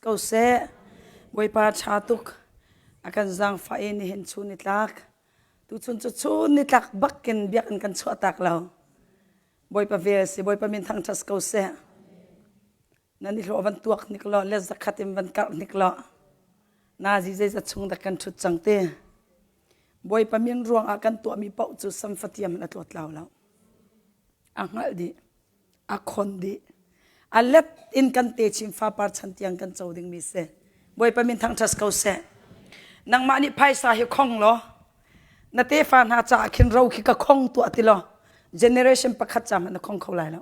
ko seh. Bawipa ṭha tuk. A kan zaangfah i nihin chun ni tlak. Tuchun cu chun ni tlak bakin biakinn kan chuahtak lo. Bawipa vel si, Bawipa min thangṭhat ko seh. Nan i hlawh van tuak hnik law le zakhat in van karh hnik law nazi zeizat chung dah kan ṭhut cang ti. Bawipa min ruangah kan tuahmi paoh cu samfatiam in a tlawtlau lo. A hngalh dih. A khon dih. A let in kan te chin fapar chan tiang kan co dingmi si. Bawipa min thangṭhat ko seh. Nangmah nih phaisa hi khong law na tefa hna caah khin ro khi ka khong tuah ti law generation pakhat ca hmanh na khong kho lai lo.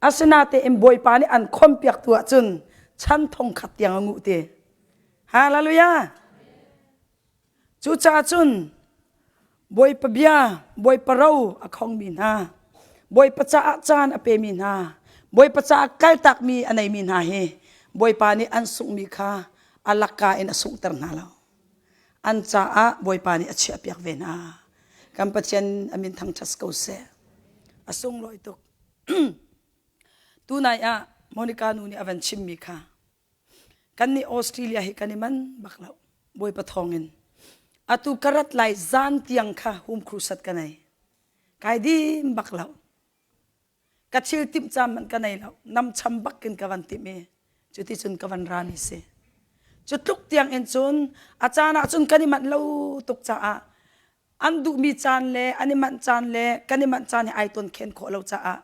Asinatein Bawipa nih an khonpiak tu ahcun chan thong khat tiang a nguh ti. Hallelujah! Cucaah cun Bawipa bia, Bawipa ro a khongmi hna, Bawipa caah caan a pemi hna, Bawipa caah kaltakmi a neimi hna hi Bawipa nih an sunghmi kha a lakka in a sunghter hna lo. An caah Bawipa nih a chiahpiak ve hna. Kan Pathian a min thangṭhat ko seh. A sunglawi tuk. Tunai ah Monica nu nih a van chimmi kha Kannih Australia hi kan i man bak lo. Bawipa thawngin. Atu ka rat lai zan tiang kha home crusade ka nei. Kai dim bak lo. Ka thil timh cam man ka nei lo. Namcham bak in ka van timh i cuti cun ka van rami si. Cu tluk tiang in cun a caan ah cun kan i manh lo tuk caah an duhmi caan le an i manh caan le kan i manh caan hi ai ton khen khawh lo caah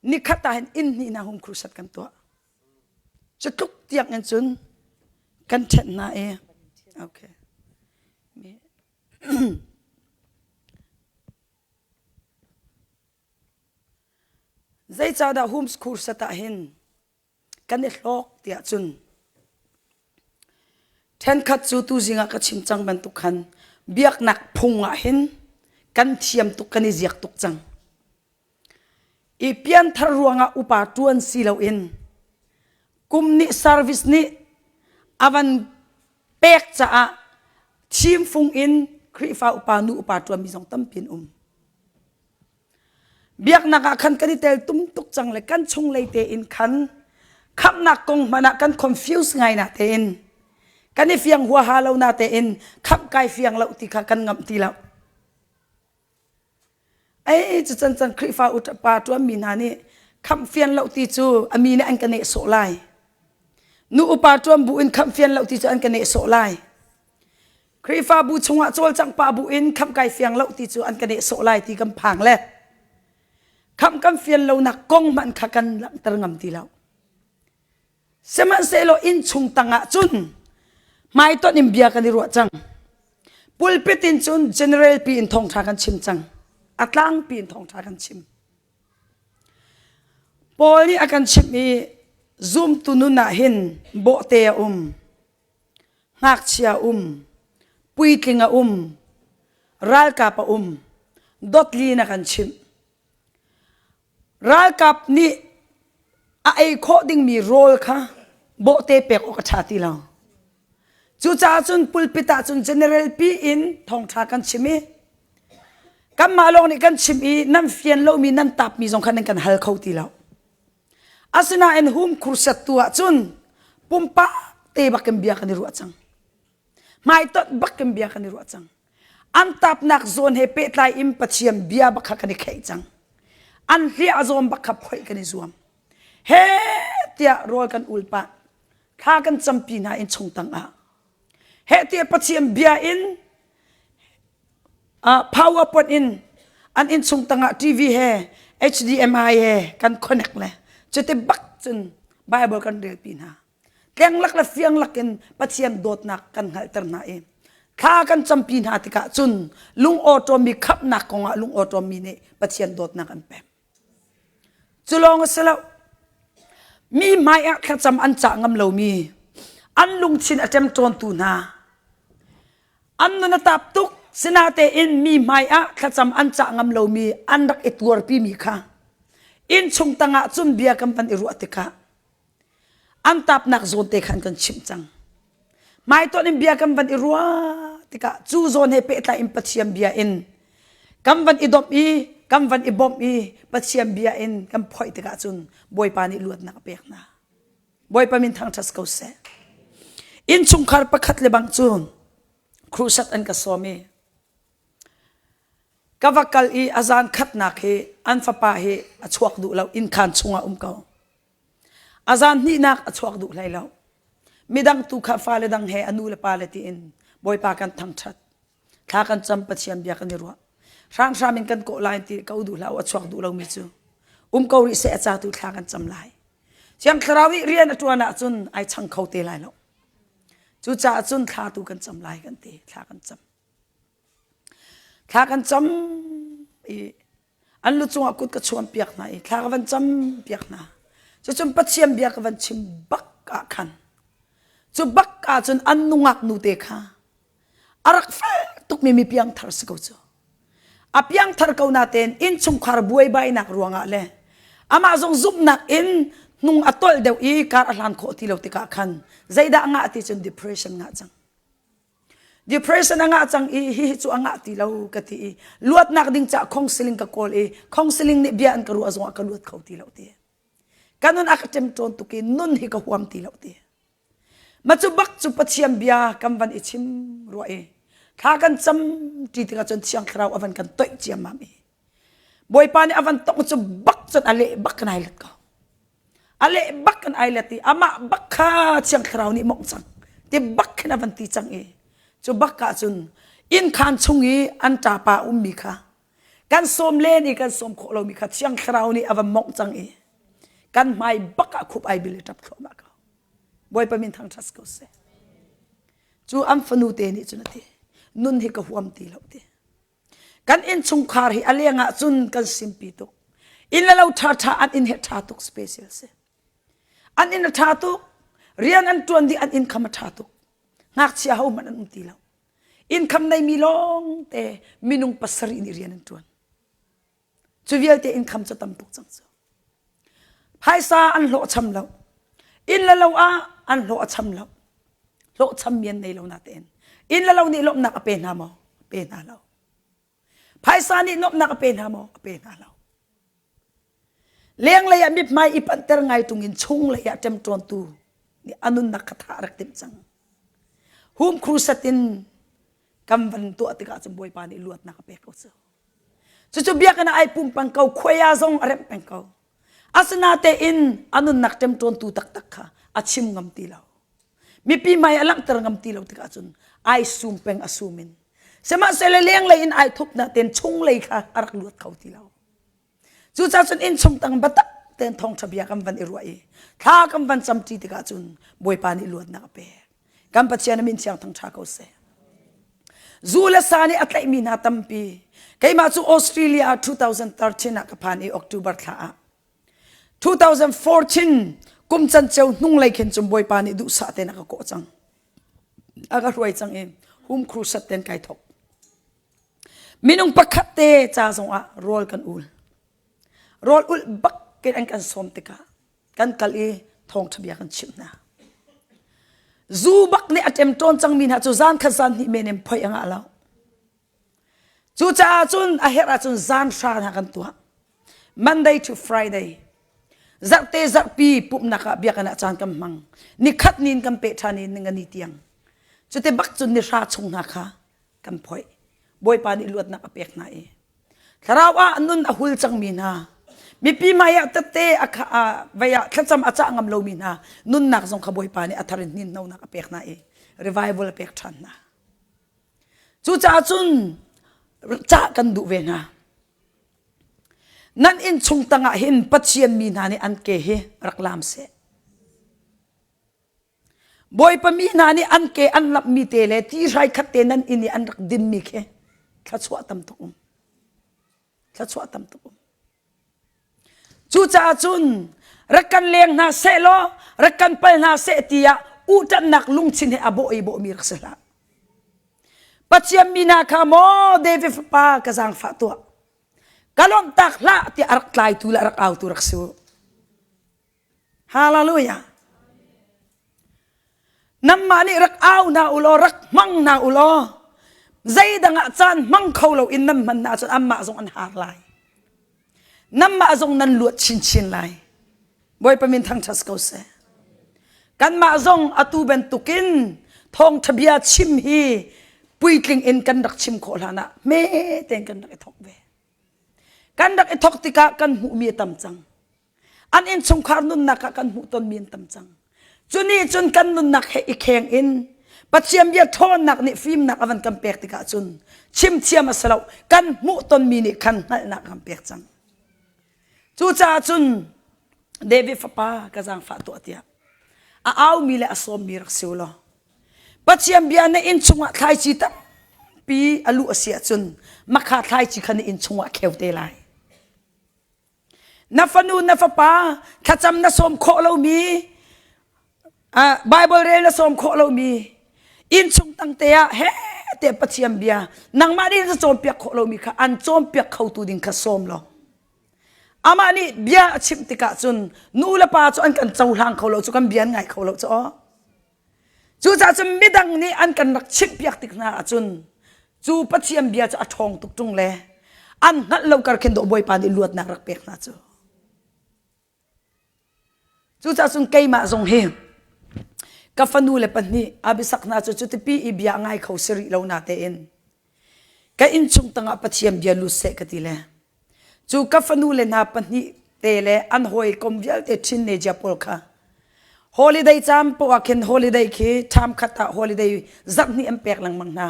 nikhat ah hin inn hnih hna home crusade kan tuah. Cu tluk tiang in cun kan ṭhenh hna i okay. Zeicahdah homeschool sat ah hin kan i hlawk tiah cun ṭhenkhat cu tuzing ah ka chim cang bantuk khan biaknak phung ah hin kan thiam tuk kan i ziak tuk cang. I pianthar ruangah upa ṭuan si loin kum nih service nih a van pek caah thimfung in Khrihfa upa nu upa ṭuanmi zong tampi an um. Biaknak ah khan kan i tel tum tuk cang le kan chunglei tein khan khamhnak kong hmanh ah kan confuse ngai na tein kan i fiang huaha lo na tein khamh kai fiang lo ti kha kan ngamh ti lo. Ei cu can can Khrihfa upa ṭuanmi hna nih khamh fian lo ti cu a mi nih an ka nehsawh lai. Nu upa ṭuan bu in khamh fian lo ti cu an ka nehsawh lai. Khrihfabu chungah cawlcangh pah bu in khamh kai fiang lo ti cu an ka nehsawh lai ti kan phang le khamh kan fian lonak kong hmanh kha kan langhter ngam ti lo. Sihmanhsehlaw innchung tangah cun hmaitonh in bia kan i ruah cang. Pulpit in cun general pi in thawngṭha kan chim cang. A tlangpi in thawngṭha kan chim. Paul nih a kan chimh i zumtu nun ah hin bawhte a um, ngakchia a um, puitling a um, ralkap a um, dotli in a kan chimh. Ralkap nih a ei khawh dingmi rawl kha bawhte pek awk a ṭha ti lo. Cucaah cun pulpit ah cun general pi in thawngṭha kan chim i kanmah lawng nih kan chim i nan fian lomi nan tapmi zong kha nan kan hal kho ti lo. Asinain hum khurset tu ah cun pumpak te bakin bia kan i ruah cang. Hmaitonh bakin bia kan i ruah cang. An tapnak zawn he pehtlai in Pathian bia bak kha kan i kheih cang. An hliah zawn bak kha phoih kan i zuam. He tiah rawl kan ul pah. Thla kan campi hna in chung tang ah. He tiah Pathian bia in uh, PowerPoint in an inn chung tangah TV he HDMI he kan connect le cuti bak cun Bible kan relpi hna. Tlenglak le fianglak in Pathian dawtnak kan hngalhter hna i thla kan campi hna tikah cun lungawṭawmmi khamhnak kongah lungawṭawmmi nih Pathian dawtnak an pek. Cu lawng a si lo. Mi hmai ah thlacam an cah ngam lomi, an lungthin a ṭemṭawntu hna, an nun a tap tuk sinatein mi hmai ah thlacam an cah ngam lomi an rak i tuarpimi kha innchung tangah cun bia kan van i ruah tikah An tapnak zawn te khan kan chimh cang. Hmaitonh in bia kan van i ruah tikah cu zawn he pehtlai in Pathian bia in kan van i domh i kan van i bawmh i Pathian bia in kan phoih tikah cun Bawipa nih luatnak a pek hna. Bawipa min thangṭhat ko seh. Innchungkhar pakhat le bang cu crusade an ka sawm i ka va kal i a zan khatnak hi an fapa hi a chuak duh lo innkhan chungah um ko. A zan hnihnak a chuak duh hlei lo. Midang tu kha fale dang he a nu le pa le tiin Bawipa kan thangṭhat. Thla kan cam Pathian bia kan i ruah. Hramhram in kan kawh lai ti ka duh hlah a chuak duh lomi cu. Um ko rih seh a ca tu thla kan cam lai. Thiang Thlarau i rian a ṭuan ahcun ai chang kho te lai lo. Cucaah cun thla tu kan cam lai kan ti. Thla kan cam. Thla kan cam i an lu cungah kut ka chuan piak hna i thla ka van cam piak hna. Cucun Pathian bia ka van chim bak ah khan cu bak ah cun an nungak nu te kha a rak fel tukmi mi piangthar si ko cu. A piangthar ko natein innchungkhar buaibainak ruangah le amah zong zumhnak in hnung a tolh deuh i kar a hlan khawh ti lo tikah khan zeidah a ngah ti cun depression ngah cang. Depression a ngah cang i hihi cu a ngah ti lo ka ti i luatnak ding cah counseling ka kawl i counseling nih bia an ka ruah zongah ka luat kho ti lo ti. Ka nun a ka ṭemṭawn tuk i nun hi ka huam ti lo ti. Ma cu bak cu Pathian bia kan van i chim rua i thla kan cam ṭi tikah cun Thiang Thlarau a van kan toih ciammam i Bawipa nih a van tongh cu bak cun a leh bak kan ai let ko. A leh bak kan ai let i amah bak kha Thiang Thlarau nih mongh cang ti bak khin a van ti cang i cu bak ah cun inn khaan chung i an ṭapa ummi kha kan sawm len i kan sawm khawh lomi kha Thiang Thlarau nih a van mongh cang i kan hmai bak ah khup ai bil i ṭap thluahmah ko. Bawipa min thangṭhat ko seh. Cu an fanu te nih cun a ti. Nun hi ka huam ti lo ti. Kan innchungkhar hi a leng ah cun kan simpi tuk. Inn le lo ṭhaṭha an inn he ṭha tuk special si. An inn a ṭha tuk. Rian an ṭuan dih an income a ṭha tuk. Ngakchia ho hmanh an um ti lo. Income neimi lawng te minung pasarih nih rian an ṭuan. Cu vialte income cu tam tuk cang cu. Phaisa an hlawh cham lo. Inn le lo ah an hlawh a cham lo. Hlawh chammi an nei lo natein. Inn le lo nih lawmhnak a pe hna maw? A pe hna lo. Phaisa nih nuamhnak a pe hna maw? A pe hna lo. Lenglei ah mithmai i panhter ngai ṭung in chunglei ah ṭemṭawntu nih a nunnak kha thah a rak timh cang. Hum crusade in kan van tuah tikah cun Bawipa nih luatnak a pek ko cu. Cucu biakinn ah ai pum peng ko, khuai ah zong a remh peng ko. Asinatein a nunnak ṭemṭawntu taktak kha a chim ngam ti lo. Mipi hmai a langhter ngam ti lo tikah cun ai sum peng a sum in. Sihmanhsehlaw lenglei in ai thup natein chunglei kha a rak luat kho ti lo. Cucaah cun innchung tang biatak tein thawngṭha bia kan van i ruah i thla kan van camṭi tikah cun Bawipa nih luatnak a pek. Kan Pathian a min thiang thangṭha ko seh. Zu le sa nih a tlaihmi hna tampi. Keimah cu Australia ah 2013 ah ka phan i October thla ah. 2014 kum canceu hnunglei khin cun Bawipa nih duhsah tein a ka kawh cang. A ka hruai cang i home crusade ten kai thok. Minung pakhat te ca zongah rawl kan ul. Rawl ulh bak in an kan sawm tikah kan kal i thawngṭha bia kan chimh hna. Zu bak nih a ṭemṭawn cangmi hna cu zan khat zan hnih men in phoih a ngah lo. Cucaah cun a herh ahcun zan hra hna kan tuah. Monday to Friday. Zarhte zarhpi pumhnak ah biakinn ah caan kan hmang. Nikhat ni in kan peh ṭhan i ningani tiang. Cute bak cun ni hra chung hna kha kan phoih. Bawipa nih luatnak a pek hna i Thlarau ah nun a hul cangmi hna, mipi hmai ah tette a vei ah thlacam a cah ngam lomi hna nunnak zong kha Bawipa nih a thar in hninhnonak a pek hna i revival a pek ṭhan hna. Cucaah cun cah kan duh ve hna. Nan innchung tangah hin Pathian mi hna nih an ke hi rak lam seh. Bawipa mi hna nih an ke an lamhmi te le ti hrai khat te nan inn i an rak dinmi khi thluachuah tam tuk um. Thluachuah tam tuk um. Cucaah cun rak kan leng hna seh law rak kan pal hna seh tiah uhṭanhnak lungthin he a bawh i bawhmi rak si hlah. Pathian mi hna kha maw David fapa ka zaangfah tuah. Ka lawmhtak hlah tiah a rak tlaitu le a rak autu rak si u. Hallelujah. Nanmah nih rak au hna u law rak hmang hna u law zeidang ah caan hmang kho lo in nan hman hna ahcun anmah zong an har lai. Nanmah zong nan luat chinchin lai. Bawipa min thangṭhat ko seh. Kanmah zong atu bantukin thawngṭha bia chim hi puitling in kan rak chim khawh hlan ah hme tein kan rak i thawk ve. Kan rak i thawk tikah kan hmuhmi a tam cang. An innchungkhar nunnak ah kan hmuh tonmi an tam cang. Cu nih cun kan nunnak he i kheng in Pathian bia ṭhawnnak nih fimnak a van kan pek tikah cun chim thiam a si lo kan hmuh tonmi nih khan hngalhnak a kan pek cang. Cucaah cun David fapa ka zaangfah tuah tiah a aumi le a sawmmi rak si u law Pathian bia na inn chungah thlaici tampi a luh a si ahcun makha thlaici kha na inn chungah kheu te lai. Na fanu na fapa thlacam na sawm khawh lomi Bible rel na sawm khawh lomi innchung tangte ah he te Pathian bia nangmah nih na cawnpiak khawh lomi kha an cawnpiak khotu ding kha sawm law amah nih bia a chimh tikah cun nu le pa cu an kan cohlang kho lo cu kan bia an ngai kho lo cu aw cucaah cun midang nih an kan rak chimhpiak tik hna ahcun cu Pathian bia cu a ṭhawng tuk ṭung le an hngalh lo kar khin dawh Bawipa nih luatnak rak pek hna cu Cucaah cun keimah zong hi ka fanu le pahnih Abisak hna cu cutipi i bia ngai kho si rih lo na tein ka innchung tangah Pathian bia lut seh ka ti le cu ka fanu le hna pahnih te le an hawikom vialte Chin Neja pawl kha holiday caan poah khin holiday khi term khat ah holiday zarh hnih an pek lengmang hna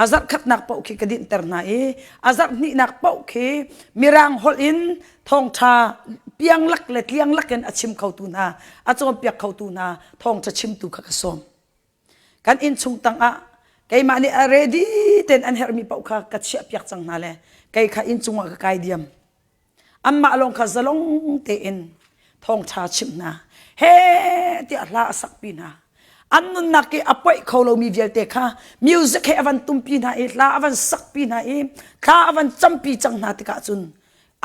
a zarh khatnak paoh khi ka dinhter hna i a zarh hnihnak paoh khi mirang holh in thawngṭha pianglak le tlianglak in a chim khotu hna a cawnpiak khotu hna thawngṭha chimtu kha ka sawm kan innchung tangah keimah nih a ready ten an herhmi paoh kha ka chiahpiak cang hna le kei kha inncung ah ka kai diam anmah lawng kha zalong tein thawngṭha chimh hna he tiah hla a sakpi hna an nunnak i a poih kho lomi vialte kha music he a van tumpi hna i hla a van sakpi hna i thla a van campi cang hna tikah cun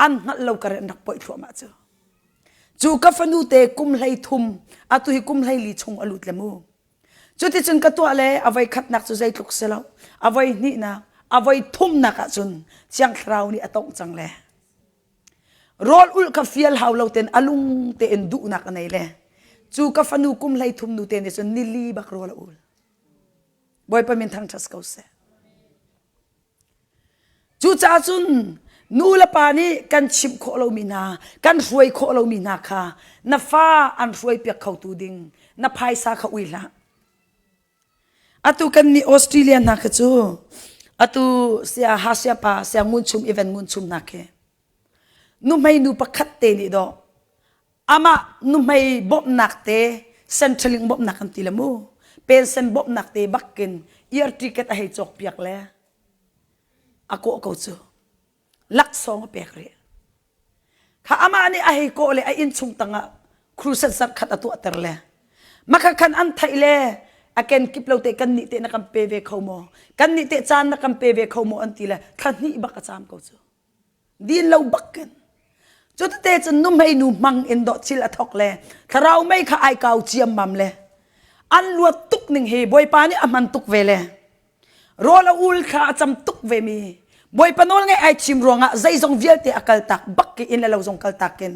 an hngalh lo kar an rak poih thluahmah cu cu ka fanu te kum hlei thum atu hi kum hlei li chung a lut le mu cuticun ka tuah le a voi khatnak cu zeitluk si lo a voi hnihnak a voi thumnak ah cun Thiang Thlarau nih a tongh cang le rawl ulh kha fial hau lo ten a lung tein duhnak a nei le cu ka fanu kum hlei thum nu te nih cun nili bak rawl a ul Bawipa min thangṭhat ko seh Cucaah cun nu le pa nih kan chimh khawh lomi hna, kan hruai khawh lomi hna kha na fa an hruaipiak khotu ding na phaisa kha ui hlah. Atu kan nih Australia hna kha cu atu sia Hasia pa sia ngun chum event ngun chum hna khi nuhmei nu pakhat te nih dawh amah nuhmei bawmhnak te Centrelink bawmhnak kan ti le mu pension bawmhnak te bakin ear ticket a hei cawk piak le a kawh ko cu laksawng a pek rih kha amah nih a hei kawh le a innchung tangah crusade zarh khat a tuahter le makha khan an theih le a ken kip lo te kan nih te na kan pe ve kho maw kan nih te caan na kan pe ve kho maw an ti le thla hnih bak a caam ko cu din lo bak in cu tete cun nuhmei nu hmang in dawh thil a thok le thlarau mei kha ai kau ciammam le an luat tuk ning hi bawipa nih a hman tuk ve le rawl a ul thla a cam tuk ve mi bawipa nawl ngaih ai thim ruangah zeizong vialte a kaltak bak ki in le lo zong kaltak in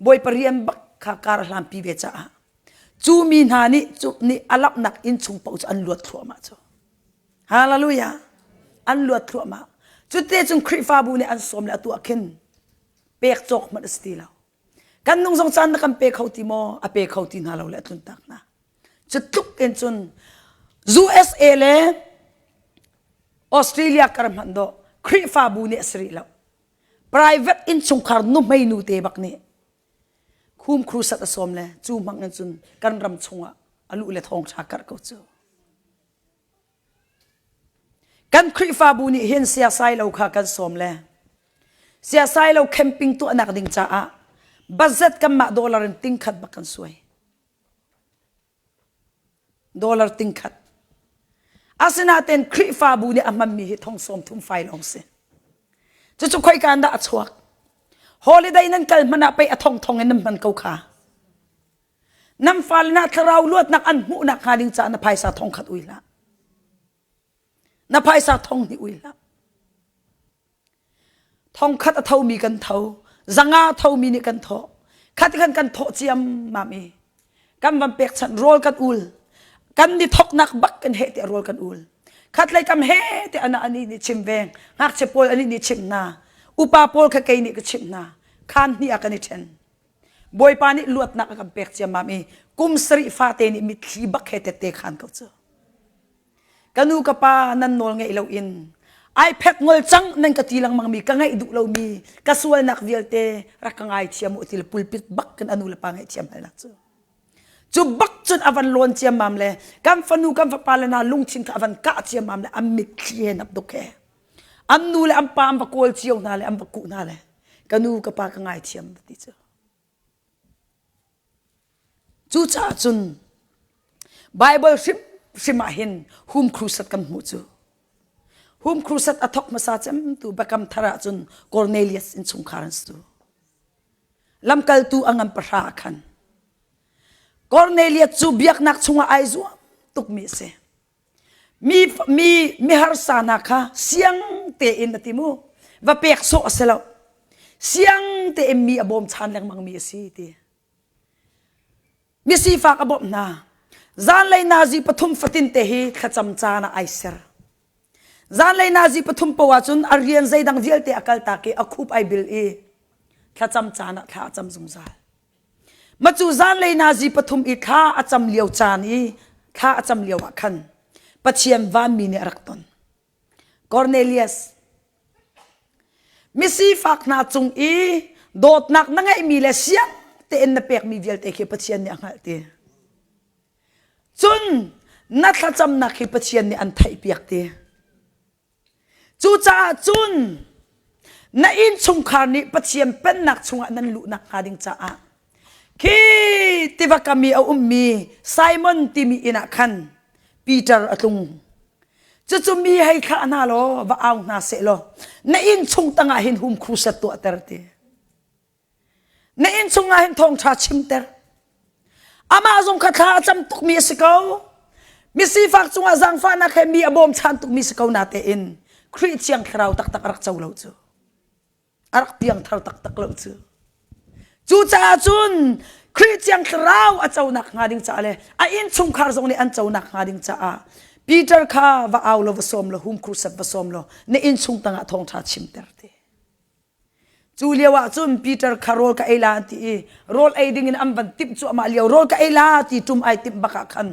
bawipa rian bak kha kar a hlanpi ve caah cu mi hna nih cu nih a lapnak inn chung paoh cu an luat thluahmah cu Hallelujah. An luat thluahmah. Cute cun Khrihfabu nih an sawm le atu ah khin pek cawk hmanh a si ti lo. Kan nung zong caan na kan pe kho ti maw? A pe kho ti hna lo le a tlun tak hna. Cu tluk in cun USA le Australia kar hmanh dawh Khrihfabu nih a si rih lo. Private innchungkhar nuhmei nu te bak nih khum crusade a sawm le cu hmang in cun kan ram chungah a luh le thawngṭha karh ko cu. Kan Khrihfabu nih hin siasai lo kha kan sawm le siasai lo camping tuahnak ding caah budget kanmah dollar in ting khat bak kan suai. Dollar ting khat. Asinain Khrihfabu nih a hmanmi hi thong sawm thum fai lawng si. Cucu khoika dah a chuak? Holiday nan kal hmanh ah pei a thong thong in nan hman ko kha. Nan fale na thlarau luatnak an hmuhnak hnga ding caah na phaisa thong khat ui hlah. Na phaisa thong hnih ui hlah. Thong khat a thomi kan tho, zanga thomi nih kan thawh. Khat khan kan thawh ciammam i. Kan van pekchanh rawl kan ul. Kan ni thoknak bak kan heh tiah rawl kan ul. Khatlei kam he te ana ani nih chim ve. Ngakchia pawl ani nih chimh hna. Upa pawl kha kei nih ka chimh hna. Khan hnih ah kan i ṭhen. Bawipa nih luatnak a kan pek ciammam i kum sarih fate nih mitthli bak he tette khan ko cu. Ka nu ka pa nan nawl ngeih loin ai phek ngol cang nan ka ti lengmang mi ka ngaih duh lomi ka sualnak vialte rak ka ngaithiam u ti le pulpit bak kan anu le pa ngaihthiam halnak cu. Cu bak cun a van lawn ciammam le kan fanu kan fapa le hna lungthin kha a van kah ciammam le an mitthli he nap duk he. An nu le an pa an va kawl cio hna le an va kuh hna le ka nu ka pa ka ngaithiam ti cu. Cucaah cun Bible hrimhrim ah hin hum crusade kan hmuh cu. Hum crusade a thawk hmasa cemtu Biakam Thar ah cun Cornelius innchungkhar an si cu. Lamkaltu a ngan pahra ah khan Cornelius cu biaknak chungah ai zuam tukmi a si. Mi, mi, miharsa hna kha siang tein a ti mu. Va pek sawh a si lo. Siang tein mi a bawmchan lengmangmi a si ti. Misifak a bawmh hna. Zanlei nazi pathum fatin te hi thlacam caan ah ai ser. Zanlei nazi pathum poah cun a rian zeidang vialte a kaltak i a khup ai bil i thlacam caan ah thla a cam zungzal. Macu zanlei nazi pathum i thla a cam lio caan i thla a cam lio ah khan Pathian vanmi nih a rak ton. Cornelius Misifak hna cung i dawtnak na ngeihmi le siang tein na pekmi vialte khi Pathian nih a hngalh ti. Cun na thlacamnak hi Pathian nih an theihpiak ti. Cucaah cun na innchungkhar nih Pathian pennak chungah nan luhnak hnga ding caah khi tiva kam i a ummi Simon timi inn ah khan Peter a tlung. Cucu mi hei thlah hna law va au hna seh law na inn chung tangah hin hum crusade tuahter ti. Na inn chungah hin thawngṭha chimter. Amah zong kha thla a cam tukmi a si ko. Misifak cungah zaangfahnak he mi a bawmchan tukmi si ko na tein Khrih Thiang Thlarau taktak a rak co lo cu. A rak piangthar taktak lo cu. Cucaah cun Khrih Thiang Thlarau a conak hnga ding caah le a innchungkhar zong nih an conak hnga ding caah Peter kha va au law va sawm law hum crusade va sawm law na innchung tangah thawngṭha chimter ti. Cu lio ah cun Peter kha rawl ka ei la an ti i rawl ei ding in an van timh cuahmah lio rawl ka ei la ti ṭum ai timh bak ah khan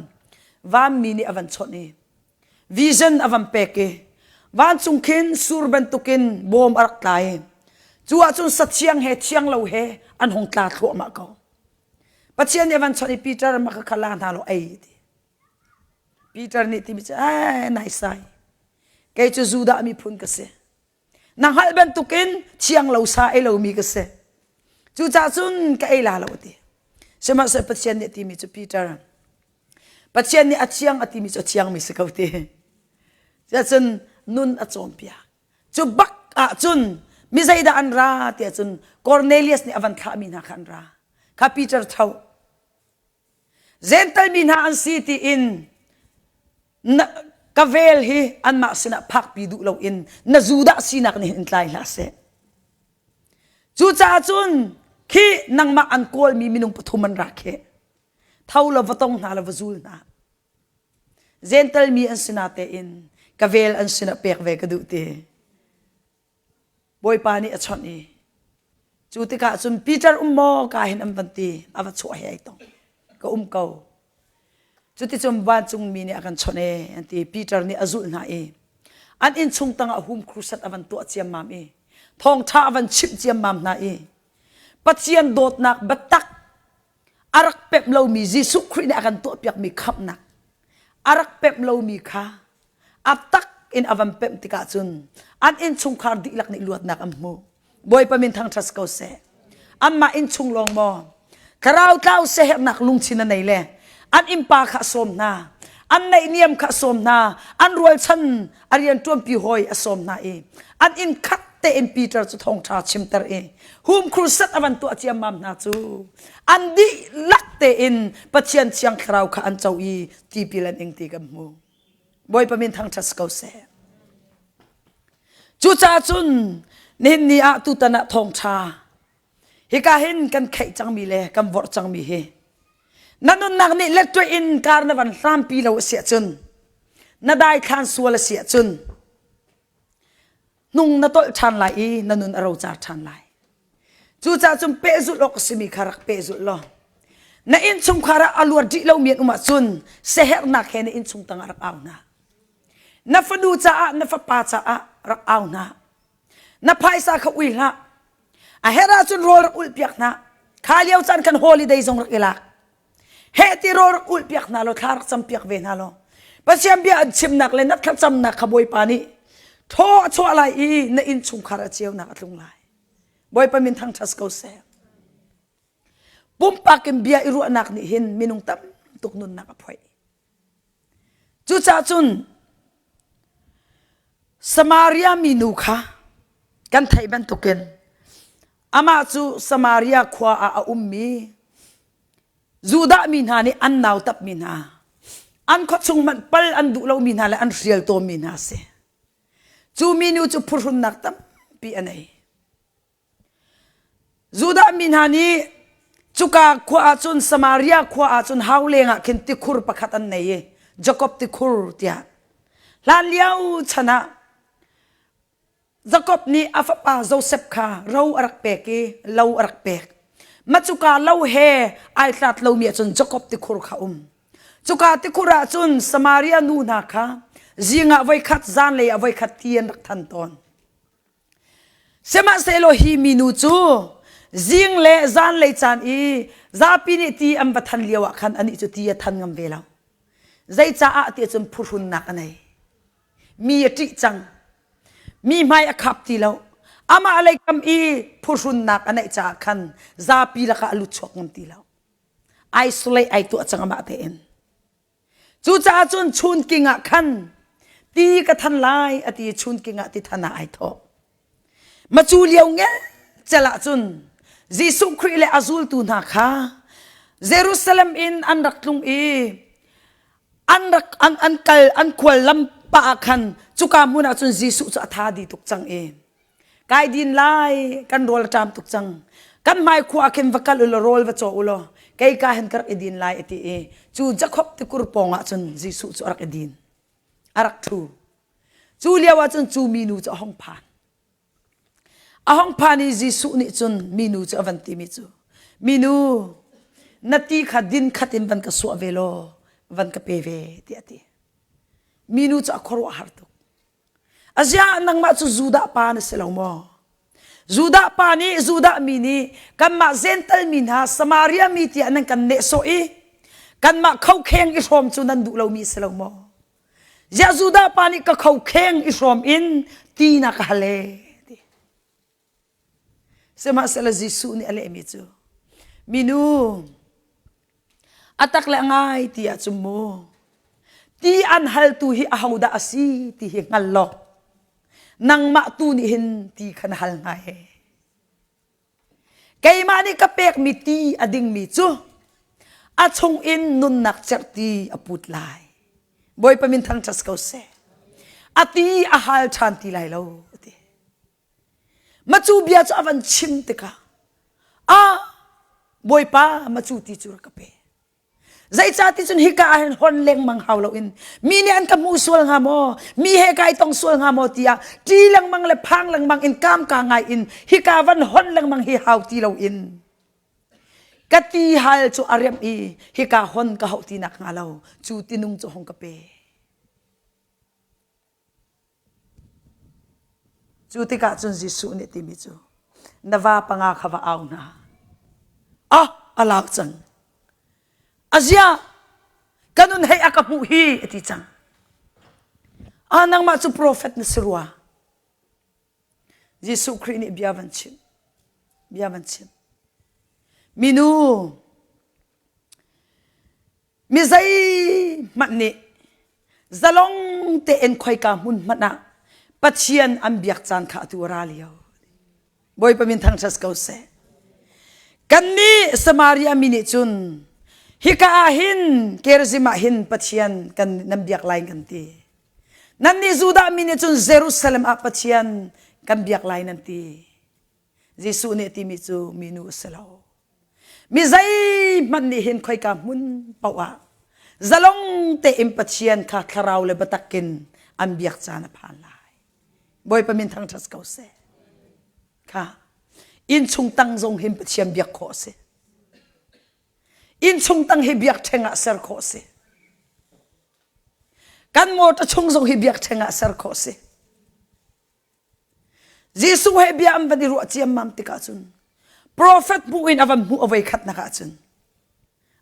vanmi nih a van chawnh i vision a van pek i vancung khin sur bantukin bawm a rak tla i cu ahcun sathiang he thiang lo he an hung tla thluahmah ko. Pathian nih a van chawnh i Peter maka kha la hna law ei ti. Peter nih timi cu ai naisai kei cu Judah miphun ka si. Na hngalh bantukin thiang lo sa ei lomi ka si. Cucaah cun ka ei la lo a ti. Sihmanhsehlaw Pathian nih a timi cu Peter, Pathian nih a thiang a timi cu a thiangmi si ko ti. Cuahcun nun a cawnpiak. Cu bak ah cun mi zeidah an ra tiah cun Cornelius nih a van thlahmi hna kha an ra. Kha Peter tho. Gentle mi hna an si tiin na, ka vel hi anmah sinah phakpi duh loin na Judah sinak nih in tlai hlah seh. Cucaah cun khi nangmah an kawlmi minung pathum an ra khi. Tho law va tong hna law va zul hna. Gentle mi an si natein ka vel an sinah pek ve ka duh ti. Bawipa nih a chawnh i cu tikah cun Peter um maw ka hin an van ti a va chuah he ai tong ka um ko cuticun vancungmi nih a kan chawnh e an ti Peter nih a zulh hna i an innchung tangah hum crusade a van tuah ciammam i thawngṭha a van chimh ciammam hna i Pathian dawtnak biatak a rak pemh lomi Jesuh Khrih nih a kan tuahpiakmi khamhnak a rak pemh lomi kha a tak in a van pemh tikah cun an innchungkhar dihlak nih luatnak an hmu. Bawipa min thangṭhat ko seh. Anmah innchung lawng maw thlarau tlau siaherhnak lungthin a nei le an innpa kha a sawm hna an naihniam kha a sawm hna an rualchan a rianṭuanpi hawi a sawm hna i an inn khat tein Peter cu thawngṭha chimter i hum crusade a van tuah ciammam hna cu an dihlak tein Pathian Thiang Thlarau kha an co i tipil an ing ti kan hmu. Bawipa min thangṭhat si ko seh. Cucaah cun nihin ni ah tutan ah thawngṭha hika hin kan kheih cangmi le kan vorh cangmi hi. Na nunnak nih lettuai in kar na van hrampi lo a si ahcun na daithlan sual a si ahcun hnung na tolh ṭhan lai i na nun a rocar ṭhan lai. Cucaah cun pehzulh awk a simi kha rak pehzulh law na innchungkhar ah a luat rih lomi an um ahcun siaherhnak he na innchung tangah rak au hna. Na fanu caah na fapa caah rak au hna. Na phaisa kha ui hlah. A herh ahcun rawl rak ulh piak hna. Kha lio caan khan holiday zong rak i lak. Heh ti rawl rak ulh piak hna law thla rak cam piak ve hna law Pathian bia an chimnak le na thlacamnak kha Bawipa nih thaw a chuah lai i na innchungkhar a ceunak a tlung lai. Bawipa min thangṭhat ko seh. Pumpak in bia i ruahnak nih hin minung tam tuk nunnak a phoih. Cucaah cun Samaria minu kha kan theih bantukin amah cu Samaria khua ah a ummi Judah mi hna nih an nautapmi hna, an khuachung hmanh pal an duh lomi hna le an hrial tawnmi hna a si. Cu minu cu phuhrunnak tampi a nei. Judah mi hna nih cuka khua ah cun Samaria khua ah cun hau lengah khin tikhur pakhat an nei i Jakob tikhur tiah. Hlan lio chan ah Jakob nih a fapa Josef kha ro a rak pek i lo a rak pek. Mah cuka lo he ai hlat lomi ahcun Jakob tikhur kha um. Cuka tikhur ah cun Samaria nu hna kha zing ah voikhat zanlei ah voikhat ti an rak than tawn. Sihmanhsehlaw hi minu cu zing le zanlei caan i zapi nih ti an va than lio ah khan anih cu ti a than ngam ve lo. Zeicaah ti cun phuhrunnak a nei. Mi a ṭih cang. Mi hmai a khap ti lo. Amah lei kam i phuhrunnak a neih caah khan zapi lakah a lut chuak ngam ti lo. Isolate ai tuah cang amah tein. Cucaah cun chunking ah khan ti ka than lai a ti i chunking ah ti than ah ai thawh. Macu lio ngelcel ah cun Jesuh Khrih le a zultu hna kha Jerusalem in an rak tlung i an rak an, an kal an khual lam pah ah khan cuka hmun ah cun Jesuh cu a tha di tuk cang i kai din lai kan rawl a ṭam tuk cang kan hmai khua ah khin va kal ulaw rawl va caw ulaw kei ka hin ka rak i din lai a ti i cu Jakob tikur pawng ah cun Jesuh cu a rak i din a rak ṭhu cu lio ah cun cu minu cu a hung phan A hung phan i Jesuh nih cun minu cu a van timi cu, Minu, na ti kha din khat in van ka suah ve law van ka pe ve, tiah a ti. Minu cu a khuaruah har tuk. Aziah nangmah cu Judah pa na si lo maw? Judah pa nih Judah mi nih kanmah Gental mi hna Samaria mi tiah nan kan nehsawh i kanmah khokheng i hrawm cu nan duh lomi si lo maw? Ziah Judah pa nih ka khokheng i hrawm in ti na ka hal ee ti. Sihmanhsehlaw Jesuh nih a lehmi cu minu a tak le a ngai ti ahcun mu ti an haltu hi ahodah a si ti hi hngal law nangmah tu nih hin ti kha na hal hnga he. Keimah nih ka pekmi ti a dingmi cu a chungin nunnak cerhti a put lai. Bawipa min thangṭhat ko seh. A ti a hal ṭhan ti lai lo a ti. Macu bia cu a van chim tikah ah Bawipa macu ti cu rak ka pe. Zeicahti cun hika ah hin hon lengmang hau loin mi nih an ka hmu sual hnga maw mi he kai tong sual hnga maw tiah ṭi lengmang le phang lengmang in kamka ngai in hika van hon lengmang hi hau ti loin ka ti hal cu a remh i hika hon ka hauh ti nak hnga lo cu tinung cu hong ka pe. Cu tikah cun Jesuh nih timi cu na va panga kha va au hna. Ah, a lak cang. Azia, ka nun hei a ka hmuh hi a ti cang. Ah, nangmah cu profet na si rua. Jesuh Khrih nih bia van chim. Bia van chim. Minu, Mi zeihmanh nih zalong tein khoika hmun hmanh ah Pathian an biak caan kha atu a ra lio. Bawipa min thangṭhat ko seh. Kannih Samaria mi nih cun hika ah hin Gerizim ah hin Pathian kan nan biak lai kan ti. Nannih Judah mi nih cun Jerusalem ah Pathian kan biak lai nan ti. Jesuh nih timi cu minu a si lo. Mi zeihmanh nih hin khoika hmun paoh ah zalong tein Pathian kha thlarau le biatak in an biak caan a phan lai. Bawipa min thangṭhat ko seh. Kha innchung tang zong hin Pathian biak khawh a si. Innchung tang hi biakṭheng ah ser khawh a si. Kan motor chung zong hi biakṭheng ah ser khawh a si. Jesuh he bia an van i ruah ciammam tikah cun profet hmuh in a van hmuh a voi khatnak ah cun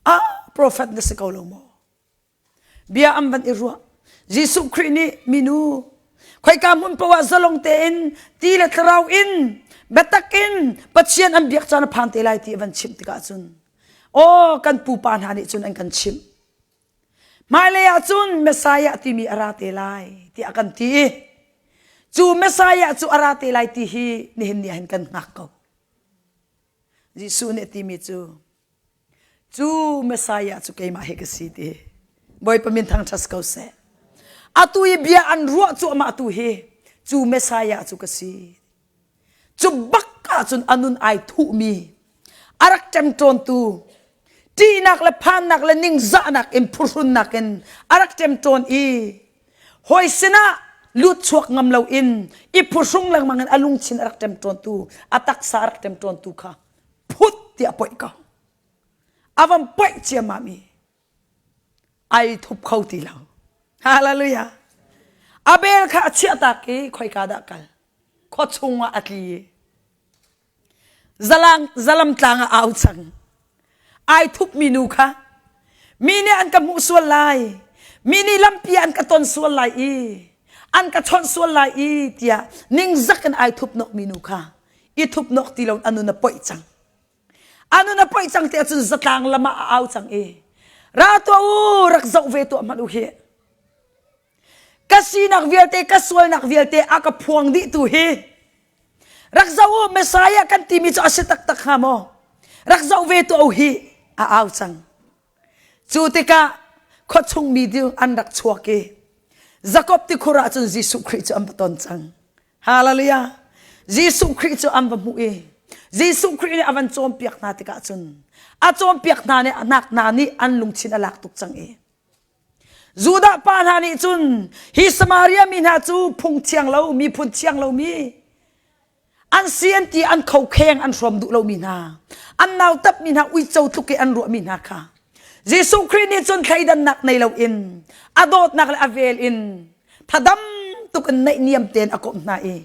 ah profet na si ko lo maw? Bia an van i ruah. Jesuh Khrih nih minu khoika hmun paoh ah zalong tein ti le thlarau in biatak in Pathian an biak caan a phan te lai ti a van chimh tikah cun aw kan pupa hna nih cun an kan chimh. Hmailei ah cun Messiah timi a ra te lai tiah kan ti i cu Messiah cu a ra te lai ti hi nihin ni ah hin kan hngak ko. Jesuh nih a timi cu cu Messiah cu keimah hi ka si ti. Bawipa min thangṭhat ko seh. Atu i bia an ruah cuahmah tu hi cu Messiah cu ka si. Cu bak ahcun a nun ai thuhmi a rak ṭemṭawntu ṭihnak le phannak le ningzahnak in phuhrunnak in a rak ṭemṭawn i hawi sinah lut chuak ngam loin i phuhrung lengmang in a lungthin a rak ṭemṭawntu a taksa a rak ṭemṭawntu kha phut tiah poih ko a van poih ciammam i ai thup kho ti lo hallelujah Abel kha a chiahtak i khoika dah kal khua chungah a tli i zalang zalam tlang ah au cang ai thupmi nu kha mi nih an ka hmuh sual lai mi nih lampi an ka ton sual lai i an ka chawnh sual lai i tiah ningzak in ai thup nok mi nu kha i thup nok ti lo anun a poih cang anun a poih cang ti ahcun zatlang lam ah a au cang i ra tuah u rak zoh ve tuah hmanh u hi Ka sinak vialte, ka sualnak vialte a ka phuang dih tu hi rak zoh u Messiah kan timi cu a si taktak hnga maw? Rak zoh ve tuah u hi a au cang. Cu tikah khuachung mi ding an rak chuak i Jakob tikhur ah cun Jesuh Khrih cu an va ton cang. Hallelujah. Jesuh Khrih cu an va hmuh i Jesuh Khrih nih a van cawnpiak hna tikah cun a cawnpiak hna nih nak hna nih an lungthin a lak tuk cang i Judah pa hna nih cun hi Samaria mi hna cu phung thiang lo miphun thiang lomi an si an ti an khokheng an hrawm duh lomi hna an nautat mi hna uico tluk i an ruahmi hna kha Jesuh Khrih nih cun thleidannak nei loin a dawtnak le a vel in thadam tuk in naihniam tein a komh hna i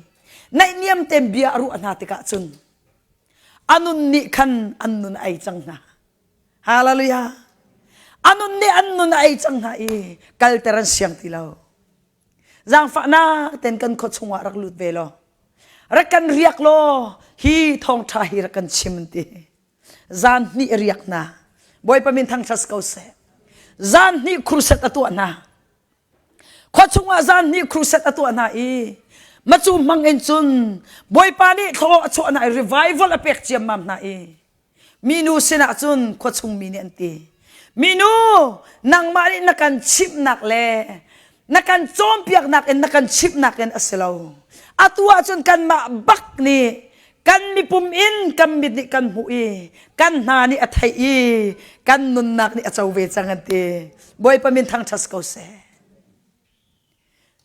naihniam tein bia a ruah hna tikah cun a nun nih khan an nun a ei cang hna. Hallelujah. A nun nih an nun a ei cang hna i kalter an siang ti lo. Zaangfahnak ten kan khua chungah rak lut ve law rak kan riak law hi thawngṭha hi rak kan chim an ti. Zan hnih riak hna. Bawipa min thangṭhat ko seh. Zan hnih crusade a tuah hna. Khua chungah zan hnih crusade a tuah hna i macu hmang in cun Bawipa nih thlaw a chuah hna i revival a pek ciammam hna i Minu sinah cun khuachung mi nih an ti. Minu, nangmah nih na kan chimhnak le na kan cawnpiaknak in na kan chimhnak in a si lo. Atu ahcun kanmah bak nih kan mipum in kan mit nih kan hmuh i kan hna nih a theih i kan nunnak nih a co ve cang an ti. Bawipa min thangṭhat ko seh.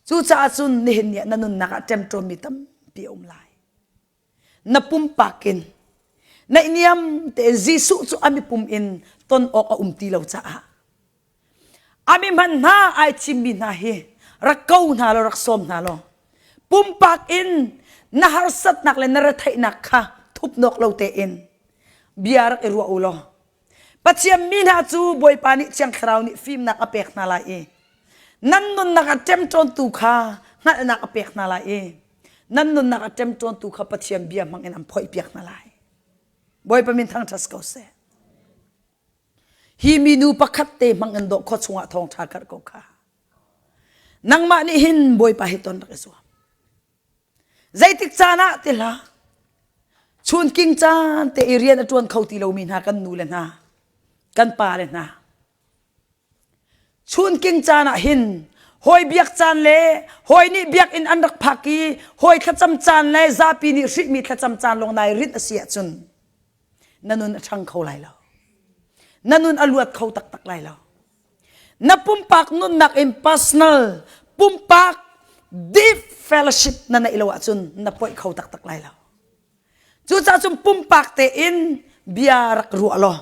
Cucaah cun nihin ni ah na nunnak ah ṭemṭawmmi tampi a um lai. Na pumpak in naihniam tein Jesuh cu a mipum in ton awk a um ti lo caah a mi hman hna ai thimmi hna hi rak ko hna law rak sawm hna law pumpak in na harsatnak le na retheihnak kha thupnawk lo tein bia rak i ruah u law Pathian mi hna cu Bawipa nih Thiang Thlarau nih fimnak a pek hna lai i nan nunnak a ṭemṭawntu kha hngalhnak a pek hna lai i nan nunnak a ṭemṭawntu kha Pathian bia hmang in an phoihpiak hna lai. Bawipa min thangṭhat ko seh. Hi minu pakhat te hmang in dawh khua chungah thawngṭha karh ko kha. Nangmah nih hin Bawipa hi ton rak i zuam. Zeitik caan ah ti hlah. Chunking caan te i rian a ṭuan kho ti lomi hna kan nu le hna, kan pa le hna. Chunking caan ah hin hawi biak caan le hawi nih biakinn an rak phak i hawi thlacam caan le zapi nih hrihmi thlacam caan lawng nai rinh a si ahcun na nun a ṭhang kho lai lo. Na nun a luat kho taktak lai lo. Na pumpak nunnak in personal pumpak deep fellowship na neih lo ahcun na poih kho taktak lai lo. Cucaah cun pumpak tein bia rak ruah law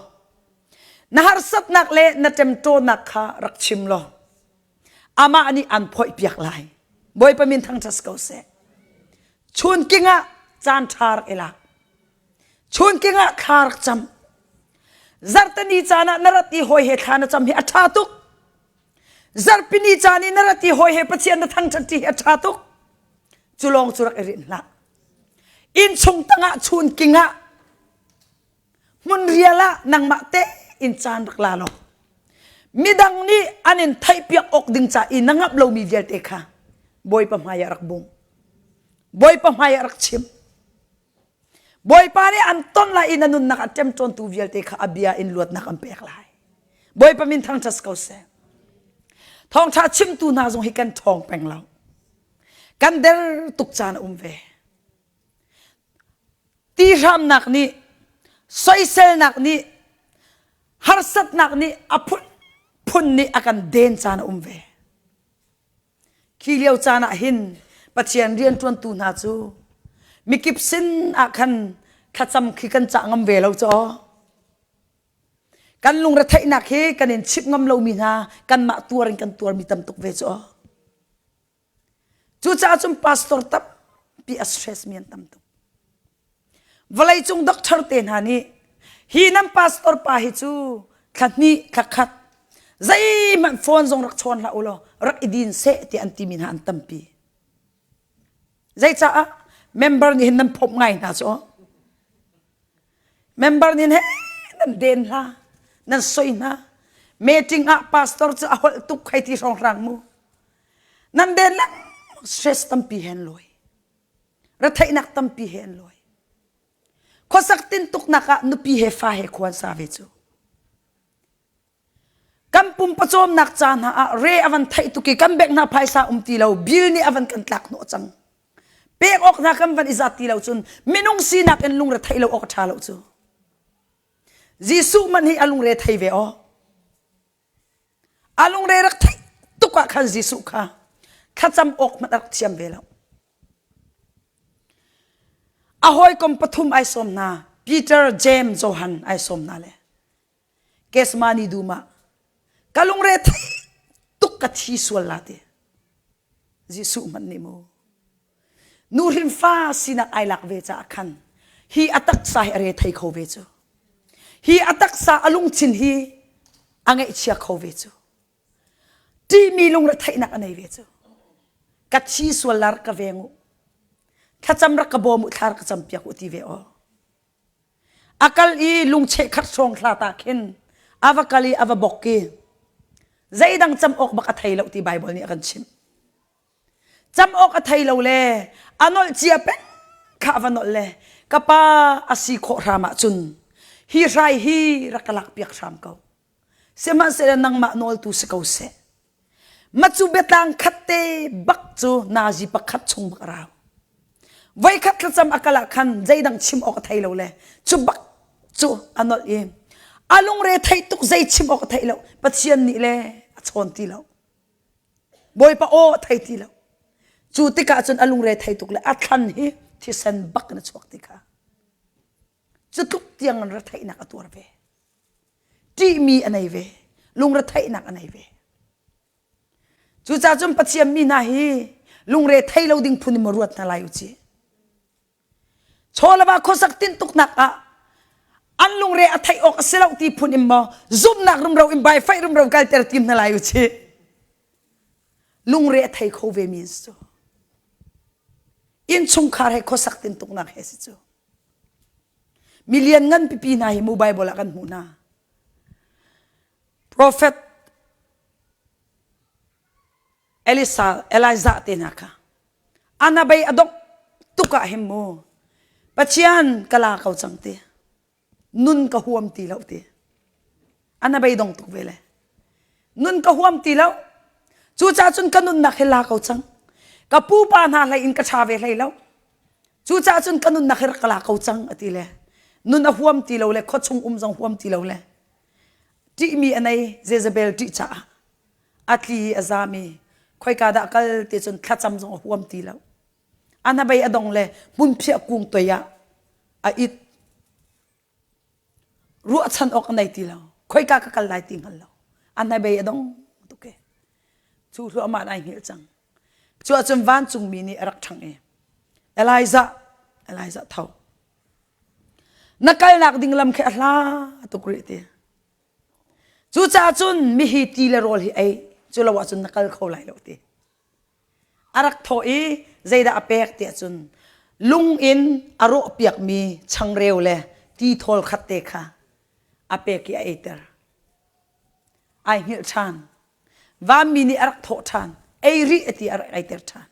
na harsatnak le na ṭemṭawnak kha rak chim law amah nih an phoihpiak lai. Bawipa min thangṭhat ko seh. Chunking ah caan ṭha rak i lak. Chunking ah thla rak cam. Zarhteni caan ah na rat i hawi he thla na cam hi a ṭha tuk. Zarhpini caan i na rat i hawi he Pathian na thangṭhat ṭi hi a ṭha tuk. Cu lawng cu rak i rinh hlah. Innchung tangah chunking ah hmunrial ah nangmah tein caan rak la law midang nih an in theihpiak awk ding ca i na ngamh lomi vialte kha Bawipa hmaiah rak bung. Bawipa hmaiah rak chim. Bawipa nih an ton lai i na nunnak a ṭemṭawntu vialte kha a bia in luatnak an pek lai. Bawipa min thangṭhat ko seh. Thawngṭha chimtu hna zong hi kan ṭhawng peng lo. Kan der tuk caan a um ve. Tihramnak nih, soiselnak nih, harsatnak nih a phunphun nih a kan den caan a um ve. Khi lio caan ah hin Pathian rianṭuantu hna cu mikip sin ah khan thlacam khi kan cah ngam ve lo caw. Kan lungretheihnak hi kan in chimh ngam lomi hna kanmah tuar in kan tuarmi tam tuk ve cu. Cucaah cun pastor tampi a stress mi an tam tuk. Vawleicung doctor te hna nih hi nan pastor pa hi cu thla hnih thla khat zeihmanh phone zong rak chawn hlah u law rak i din seh tiah an timi hna an tampi. Zeicaah member nih hin nan phomh ngai hna cu. Member nih he nan den hla nan soi hna. Meeting ah pastor cu a holh tuk khai ti hrawnghrang mu. Nan den lengmang stress tampi he an lawi. Retheihnak tampi he an lawi. Khuasak tintuknak ah nupi he fa he khuan sa ve cu. Kan pum pawcawmnak ca hna ah re a van theih tuk i kan bek hna phaisa um ti lo, bill nih a van kan tlak hnawh cang. Pek awk hna kan van i zat ti lo cun minung sinak in lungre theih lo awk a ṭha lo cu. Jesuh man hi a lungre thei ve aw. A lungre rak theih tuk ah khan Jesuh kha thlacam awk hmanh a rak thiam ve lo. A hawikom pathum ai sawm hna, Peter, James, Johan ai sawm hna le Kesmani dum ah ka lungre theih tuk ka thi sual la ti. Jesuh hmanh nih mu nuhrin fa sinak ai lak ve caah khan hi a taksa hi a re thei kho ve cu. Hi a taksa a lungthin hi a ngaihchia kho ve cu. Ṭihmi lungretheihnak a nei ve cu. Ka thi sual la rak ka veng u. Thlacam rak ka bawm u, thla rak ka campiak u ti ve aw. A kal i lungcheh khat hrawng hla ta khin a va kal i a va bok i zeidang cam awk bak a thei lo ti Bible nih a kan chimh. Cam awk a thei lo le a nolh cia peng kha a va nolh le ka pa a si khawh hram ahcun hi hrai hi rak ka lak piak hram ko. Sihmanhsehlaw nangmah nawltu si ko seh. Macu biatlang khat te bak cu nazi pakhat chung bak a rau. Voikhat thlacam a kal ah khan zeidang chim awk a thei lo le cu bak cu a nolh i a lungre theih tuk zei chim awk a theih lo Pathian nih le a chawn ti lo. Bawipa aw a thei ti lo. Cu tikah cun a lungre thei tuk le a thlan hi thisen bak in a chuak ti kha. Cu tluk tiang in retheihnak a tuar ve. Ṭihmi a nei ve. Lungretheihnak a nei ve. Cucaah cun Pathian mi hna hi lungre thei lo ding phun in maw ruat hna lai u ci. Chawlava khuasak tintuknak ah an lungre a theih awk a si lo ti phun in maw zumhnak rumro in baifaih rumro kalter tim hna lai u ci. Lungre a thei kho ve mi cu. Innchungkhar he khuasak tintuknak he si cu. Milian ngan pipi hna hi mu Bible ah kan hmuh hna. Prophet Elisa, Elijah te hna kha anabei a dongh tuk ah hin mu Pathian ka la ko cang ti nun ka huam ti lo ti anabei dong tuk ve le nun ka huam ti lo cucaah cun ka nunnak hi la ko cang ka pupa hna hlei in ka ṭha ve hlei lo Cucaah cun ka nunnak hi rak ka la ko cang a ti le nun a huam ti lo le khuachung um zong huam ti lo le. Ṭihmi a nei Jezebel ṭih caah a tli i a zam i khoika dah kal ti cun thlacam zong a huam ti lo. A hnabei a dong le hmunphiah kung toi ah a it. Ruahchan awk a nei ti lo. Khoika ka kal lai ti hngal lo. A hnabei a dong tuk e. Cu hluahmah in ai hngilh cang. Cu ahcun vancungmi nih a rak ṭhangh i Elijah, Elijah tho. Na kalnak ding lam khi a hla tuk rih ti. Cucaah cun mihi ti le rawl hi ei, cu lo ahcun na kal kho lai lo ti. A rak thawh i zeidah a pek ti ahcun lung in a rawh piakmi changreu le ti thawl khat te kha a pek i a eiter. Ai hngilh ṭhan. Vanmi nih a rak thawh ṭhan. Ei rih a ti a rak eiter ṭhan.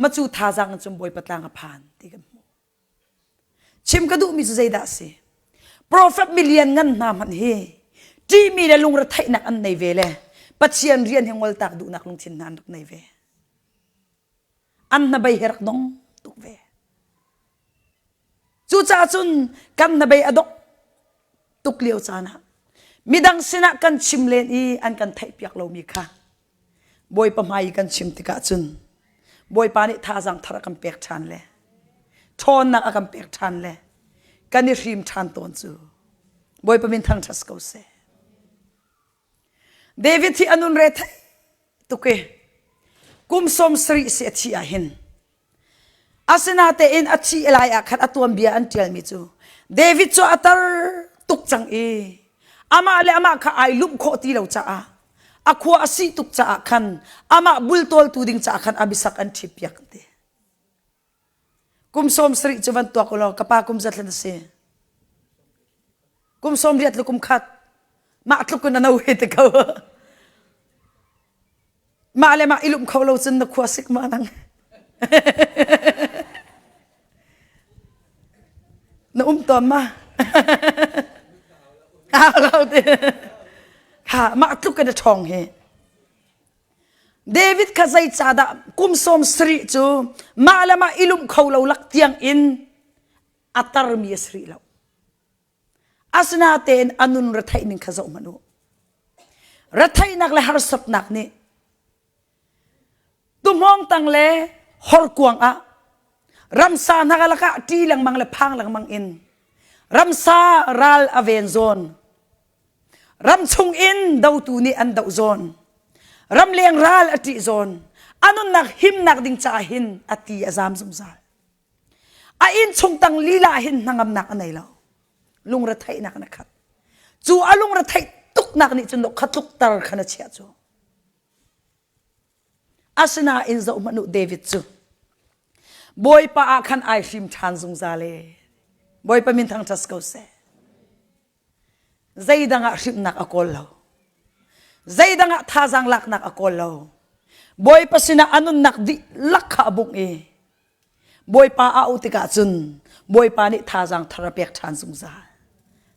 Macu thazaang in cun Bawipa tlang a phan ti kan hmuh. Chim ka duhmi cu zeidah a si? Profet milian ngan hna hmanh hi ṭihmi le lungretheihnak an nei ve le Pathian rian hi ngoltak duhnak lungthin hna an rak nei ve. An hnabei hi rak dong tuk ve. Cucaah cun kan hnabei a dong tuk lio caan ah midang sinah kan chim len i an kan theihpiak lomi kha Bawipa hmai i kan chim tikah cun Bawipa nih thazaang thar a kan pek ṭhan le ṭhawnnak a kan pek ṭhan le kan i hrim ṭhan tawn cu Bawipa min thangṭhat ko seh. David hi a nun re thei tuk i kum sawm sarih si a thih ah hin Asinatein a thih lai ah khan a tuanbia an ṭialmi cu David cu a tar tuk cang i amah le amah kha ai lumh khawh ti lo caah a khua a sih tuk caah khan amah bultawltu ding caah khan Abisak an ṭhitpiak an ti. Kum sawm sarih cu van tuak u law ka pa kum zat hlan a si. Kum sawm riat le kum khat mah tluk in a no he te ko. Mah le mah i lumh kho lo cun na khua sik ma nang. Na um tawn ma? Hau lo ti. Ha mah tluk in a ṭhawng hi. David kha zeicahdah kum sawm sarih cu mah le mah i lumh kho lo lak tiang in a tarmi a si rih lo. Asinatein a nun retheih ning kha zoh hmanh u. Retheihnak le harsatnak nih tuhmawng tang le horkuang ah ramsa hna lakah ṭi lengmang le phang lengmang in ramsa ral a ven zawn ram chung in dotu nih an doh zawn ramleng ral a ṭih zawn a nunnak himnak ding caah hin a ti a zam zungzal A innchung tang lila hin hnangamnak a nei lo. Lungretheihnak in a khat. Cu a lungretheih tuknak nih cun kha tlukter khan a chiah cu. Asinain zoh hmanh u David cu Bawipa ah khan ai hrim ṭhan zungzal e. Bawipa min thangṭhat ko seh. Zeidang ah hrimhnak a kawl lo. Zeidang ah thazaang laknak a kawl lo. Bawipa sinah a nunnak dihlak kha a bungh i Bawipa a auh tikah cun Bawipa nih thazaang thar a pek ṭhan zungzal.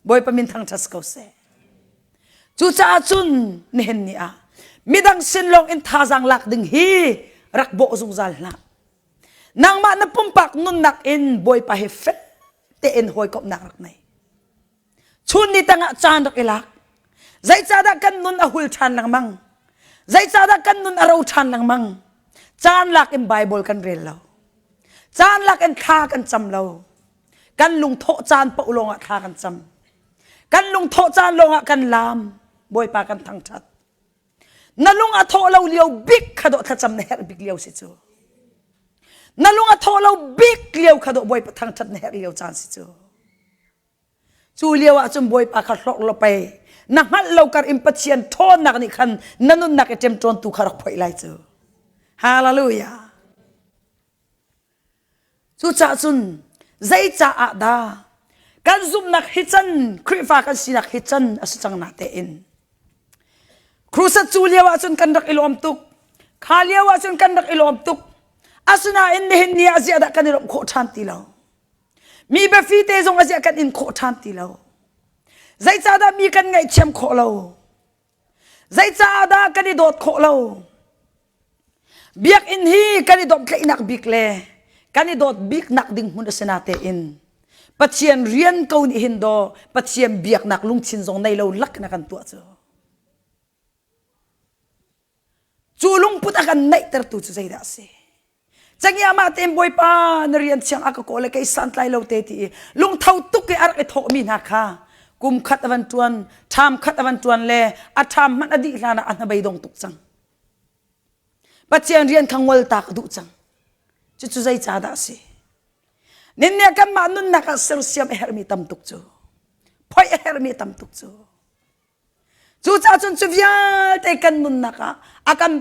Bawipa min thangṭhat ko seh. Cucaah cun nihin ni ah midang sin lawng in thazaang lak ding hi rak bawh zungzal hlah. Nangmah na pumpak nunnak in Bawipa he fel tein hawikomhnak rak nei. Chun ni tangah caan rak i lak. Zeicahdah kan nun a hul ṭhan lengmang? Zeicahdah kan nun a ro ṭhan lengmang? Caan lak in Baibal kan rel lo. Caan lak in thla kan cam lo. Kan lungthawh caan paoh lawngah thla kan cam. Kan lungthawh caan lawngah kan laam. Bawipa kan thangṭhat. Na lung a thawh lo lio bik kha dawh thlacam na herh bik lio si cu. Na lung a thawh lo bik lio kha dawh Bawipa thangṭhat na herh lio caan si cu. Cu lio ah cun Bawipa kha hlorh law pei na hngalh lo kar in Pathian ṭhawnnak nih khan na nunnak i ṭemṭawntu kha rak phoih lai cu. Hallelujah. Cucaah cun zeicaah dah kan zumhnak hi can Khrihfa kan sinak hi can a si cang na tein Crusade cu lio ah cun kan rak i lawm tuk. Kha lio ah cun kan rak i lawm tuk. Asinain nihin ni ah ziah dah kan i lawmh khawh ṭhan ti lo. Mi biafi te zong a ziah kan in khawh ṭhan ti lo. Zeicahdah mi kan ngaihthiam khawh lo? Zeicah dah kan i dawt khawh lo? Biakinn hi kan i domhtlaihnak bik le kan i dawt biknak ding hmun a si natein. Pathian rian ko nih hin daw Pathian biaknak lungthin zong nei lo lak na kan tuah cu. Cu lungput a kan neihtertu cu zeidah a si? Cangia mah tein Bawipa na rian thiang a ka kawl le kei santlai lo te ti i lungtho tuk i a rak i thawhmi hna kha kum khat a van ṭuan, ṭham khat a van ṭuan le a ṭham hmanh a dih hlan ah a hnabei dong tuk cang. Pathian rian kha ngol ta ka duh cang. Cucu zei ca dah a si? Ninnia kanmah nunnak ah sersiam a herhmi tam tuk cu. Phoih a herhmi tam tuk cu. Cucaah cun cu vialte kan nunnak ah a kan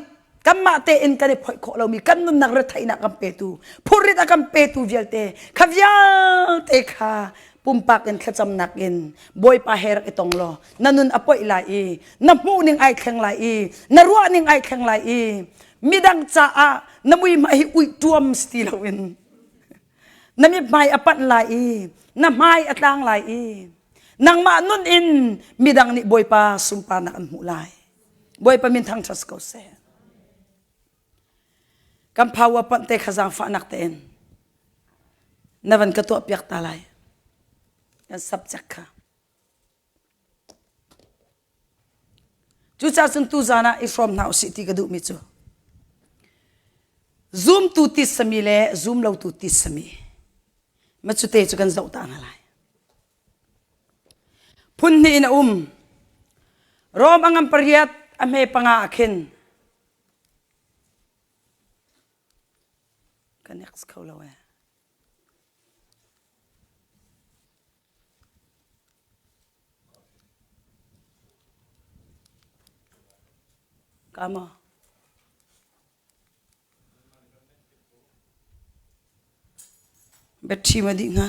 kanmah tein kan i phoih khawh lomi kan nunnak retheihnak kan petu phurrit a kan petu vialte kha vialte kha pumpak in thlacamnak in Bawipa he rak i tong law na nun a poih lai i na hmuh ning ai thleng lai i na ruah ning ai thleng lai i midang caah na muihmai hi uih tuam si ti loin na mithmai a panh lai i na hmai a tlang lai i nangmah nun in midang nih Bawipa sunparnak an hmuh lai. Bawipa min thangṭhat ko seh. Kan power panh te kha zaangfahnak tein na van ka tuah piak ta lai. Kan subject kha. Cucaah cun tuzan ah i hrawm hna usih ti ka duhmi cu zumtu titsami le zumlotu titsami ma cu te cu kan zoh ta hna lai. Phun hnih in a um. Rom a ngam pariat a hme panga ah khin ka next kho lo eh. Ka maw? Battery ma dih hnga?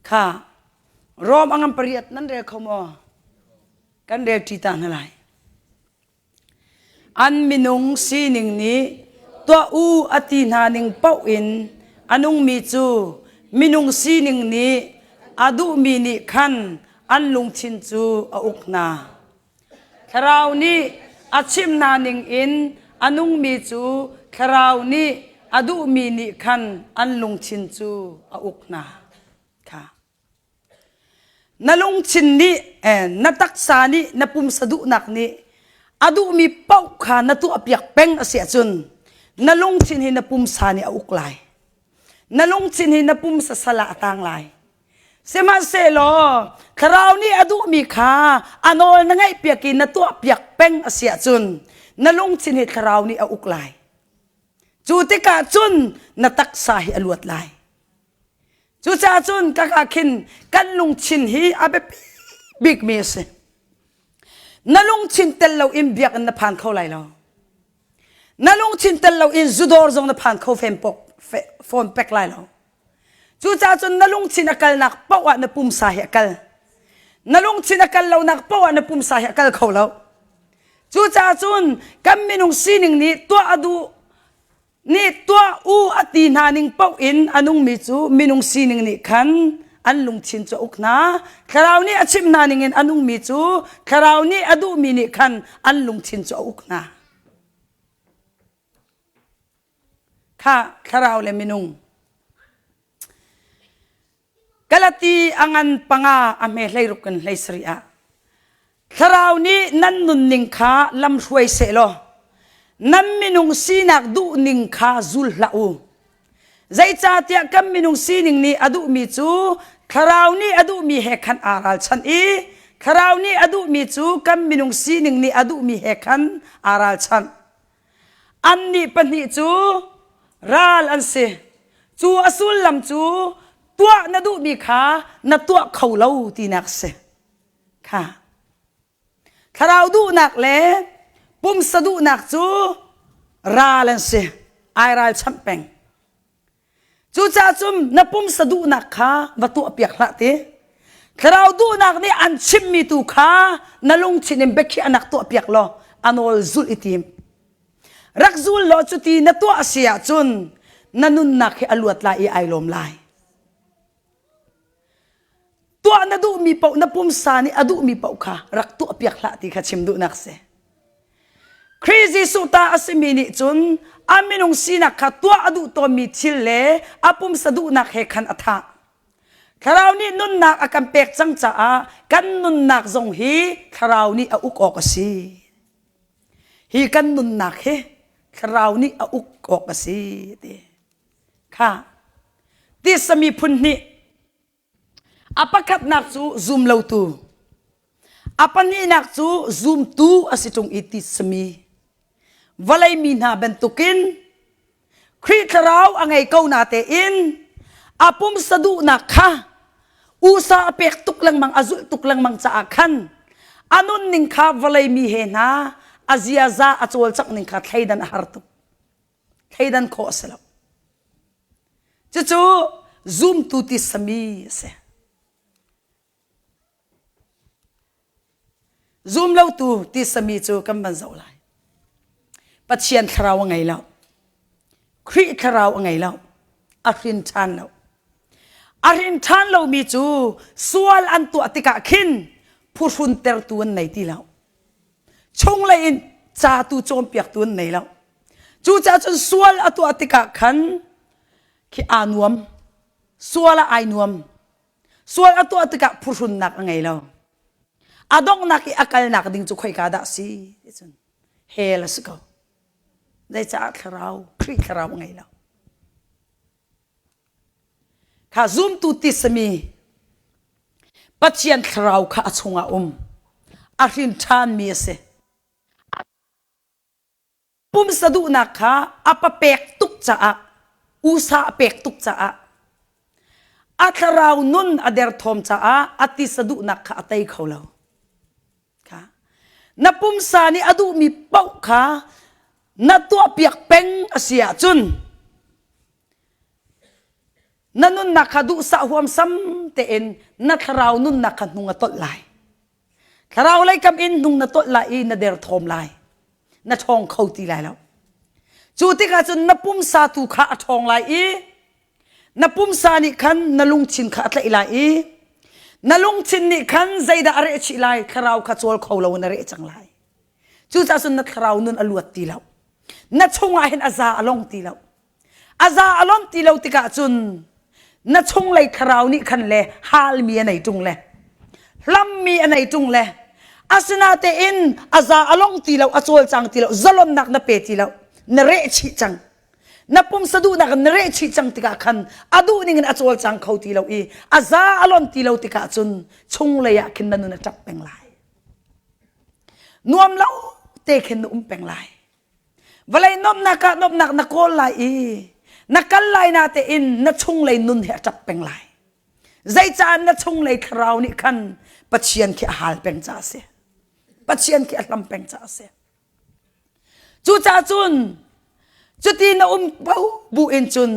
Kha Rom a ngam pariat nan rel kho maw? Kan rel ṭi ta hna lai. An minung sining nih tuah u a ti hna ning paoh in a nungmi cu minung sining nih a duhmi nih khan an lungthin cu a uk hna. Thlarau nih a chimh hna ning in a nungmi cu Thlarau nih a duhmi nih khan an lungthin cu a uk hna. Kha. Na lungthin nih eh, na taksa nih na pumsa duhnak nih a duhmi paoh kha na tuahpiak peng a si ahcun na lungthin hi na pumsa nih a uk lai. Na lungthin hi na pumsa sal ah a tang lai. Sihmanhsehlaw Thlarau nih a duhmi kha a nawl na ngaihpiak i na tuahpiak peng a si ahcun na lungthin hi Thlarau nih a uk lai. Cu tikah cun na taksa hi a luat lai. Cucaah cun kaka khin kan lungthin hi a biapi bikmi a si. Na lungthin tel loin biakinn na phan kho lai lo. Na lungthin tel loin zudawr zong na phan kho fem fawn pek lai lo. Cucaah cun na lungthin a kalnak paoh ah na pumsa hi a kal. Na lungthin a kal lonak paoh ah na pumsa hi a kal kho lo. Cucaah cun kan minung sining nih tuah a duh nih tuah u a ti hna ning paoh in a nungmi cu minung sining nih khan an lungthin cu a uk hna. Thlarau nih a chimh hna ning in a nungmi cu Thlarau nih a duhmi nih khan an lungthin cu a uk hna. Kha thlarau le minung. Galati a ngan panga a hme hleiruk in hlei sarih ah Thlarau nih nan nunning kha lamhruai seh law nan minung sinak duhning kha zul hlah u. Zeicahtiah kan minung sining nih a duhmi cu Thlarau nih a duhmi he khan aa ralchanh i Thlarau nih a duhmi cu kan minung sining nih a duhmi he khan aa ralchanh. Annih pahnih cu ral an si. Cu a sullam cu tuah na duhmi kha na tuah kho lo tinak a si. Kha. Thlarau duhnak le pumsa duhnak cu ral an si. Ai ralchanh peng. Cucaah cun na pumsa duhnak kha va tuahpiak hlah ti. Thlarau duhnak nih an chimhmi tu kha na lungthin in biakhiahnak tuahpiak law a nawl zulh i tim. Rak zul law cuti na tuah a si ahcun na nunnak hi a luat lai i ai lawm lai. Tuah na duhmi paoh na pumsa nih a duhmi paoh kha rak tuahpiak hlah ti kha chim duhnak si. Khrih Jesuh ta a simi nih cun a minung sinak kha tuah a duh tawnmi thil le a pumsa duhnak he khan a thah. Thlarau nih nunnak a kan pek cang caah kan nunnak zong hi Thlarau nih a uk awk a si. Hi kan nunnak hi Thlarau nih a uk awk a si ti. Kha tisa miphun hnih a pakhatnak cu zumlotu a pahnihnak cu zumtu a si ṭung i tisami vawlei mi hna bantukin Khrih thlarau a ngei ko na tein a pumsa duhnak kha usa a pek tuk lengmang a zulh tuk lengmang caah khan a nunning kha vawlei mi he hna a ziaza a cawlcangh ning kha thleidan a har tuk thleidan khawh a si lo. Cucu zumtu ti sami a si. Zum lotu ti sami cu kan van zoh lai. Pathian thlarau a ngei lo. Khrih thlarau a ngei lo. A hrin ṭhan lo. A hrin ṭhan lomi cu sual an tuah tikah khin phuhrun tertu an nei ti lo. Chunglei in ca tu cawnpiaktu an nei lo. Cucaah cun sual a tuah tikah khan khi aa nuam. Sual ah ai nuam. Sual a tuah tikah phuhrunnak a ngei lo. A donghnak i a kalnak ding cu khoika dah si ti cun hell a si ko. Zeicah thlarau, Khrih thlarau a ngei lo. Kha zumtu tisami Pathian thlarau kha a chungah um. A hrin ṭhanmi a si. Pumsa duhnak kha a papek tuk caah, usa a pek tuk caah, a thlarau nun a derthawm caah a tisa duhnak kha a tei kho lo. Kha. Na pumsa nih a duhmi paoh kha na tuahpiak peng a si ahcun na nunnak kha duhsah huamsam tein na thlarau nunnak kha hnung a tolh lai. Thlarau lei kam in hnung na tolh lai i na derthawm lai. Na ṭhawng kho ti lai lo. Cu tikah cun na pumsa tu kha a ṭhawng lai i na pumsa nih khan na lungthin kha a tlaih lai i na lungthin nih khan zeidah a reh chih lai thlarau kha cawl kho lo in a reh cang lai. Cucaah cun na thlarau nun a luat ti lo. Na chungah hin a za a long ti lo. A za a lon ti lo tikah cun na chunglei thlarau nih khan le halmi a nei ṭung le hlammi a nei ṭung le asinatein a za a long ti lo a cawlcang ti lo zalonnak na pe ti lo na reh chih cang na pumsa duhnak na reh chih cang tikah khan a duh ning in a cawlcang kho ti lo i a za a lon ti lo tikah cun chunglei ah khin na nun a ṭap peng lai nuam lo te khin na um peng lai Vawlei nuamhnak ah nuamhnak na kawl lai i na kal lai na tein na chunglei nun hi a ṭap peng lai. Zeicah na chunglei thlarau nih khan Pathian khi a hal peng caah a si. Pathian khi a hlam peng caah a si. Cucaah cun cuti na um bo bu in cun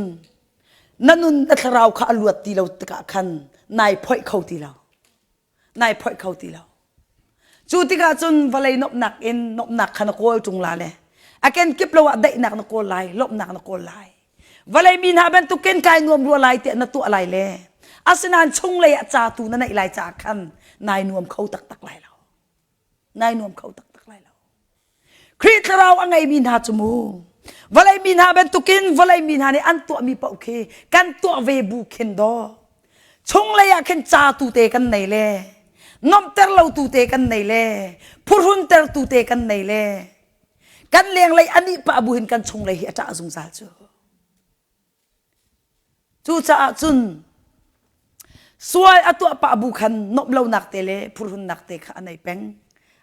na nun na thlarau kha a luat ti lo tikah khan nai phoih kho ti lo. Nai phoih kho ti lo. Cu tikah cun vawlei nuamhnak in nuamhnak kha na kawl ṭung la le a kenkip lo ah daihnak na kawl lai, lawmhnak na kawl lai. Vawlei mi hna bantukin kai nuam rua lai tiah na tuah lai le asinain chunglei ah ca tu na neih lai caah khan nai nuam kho taktak lai lo. Nai nuam kho taktak lai lo. Khrih thlarau a ngeimi hna cu mu vawlei mi hna bantukin vawlei mi hna nih an tuahmi paoh khi kan tuah ve bu khin daw chunglei ah khin ca tu te kan nei le nuamhter lo tu te kan nei le phuhrunter tu te kan nei le kan lenglei anih pah bu hin kan chunglei hi a ṭah zungzal cu Cucaah cun sual a tuah pah bu khan nuamh lonak te le phuhrunnak te kha a nei peng.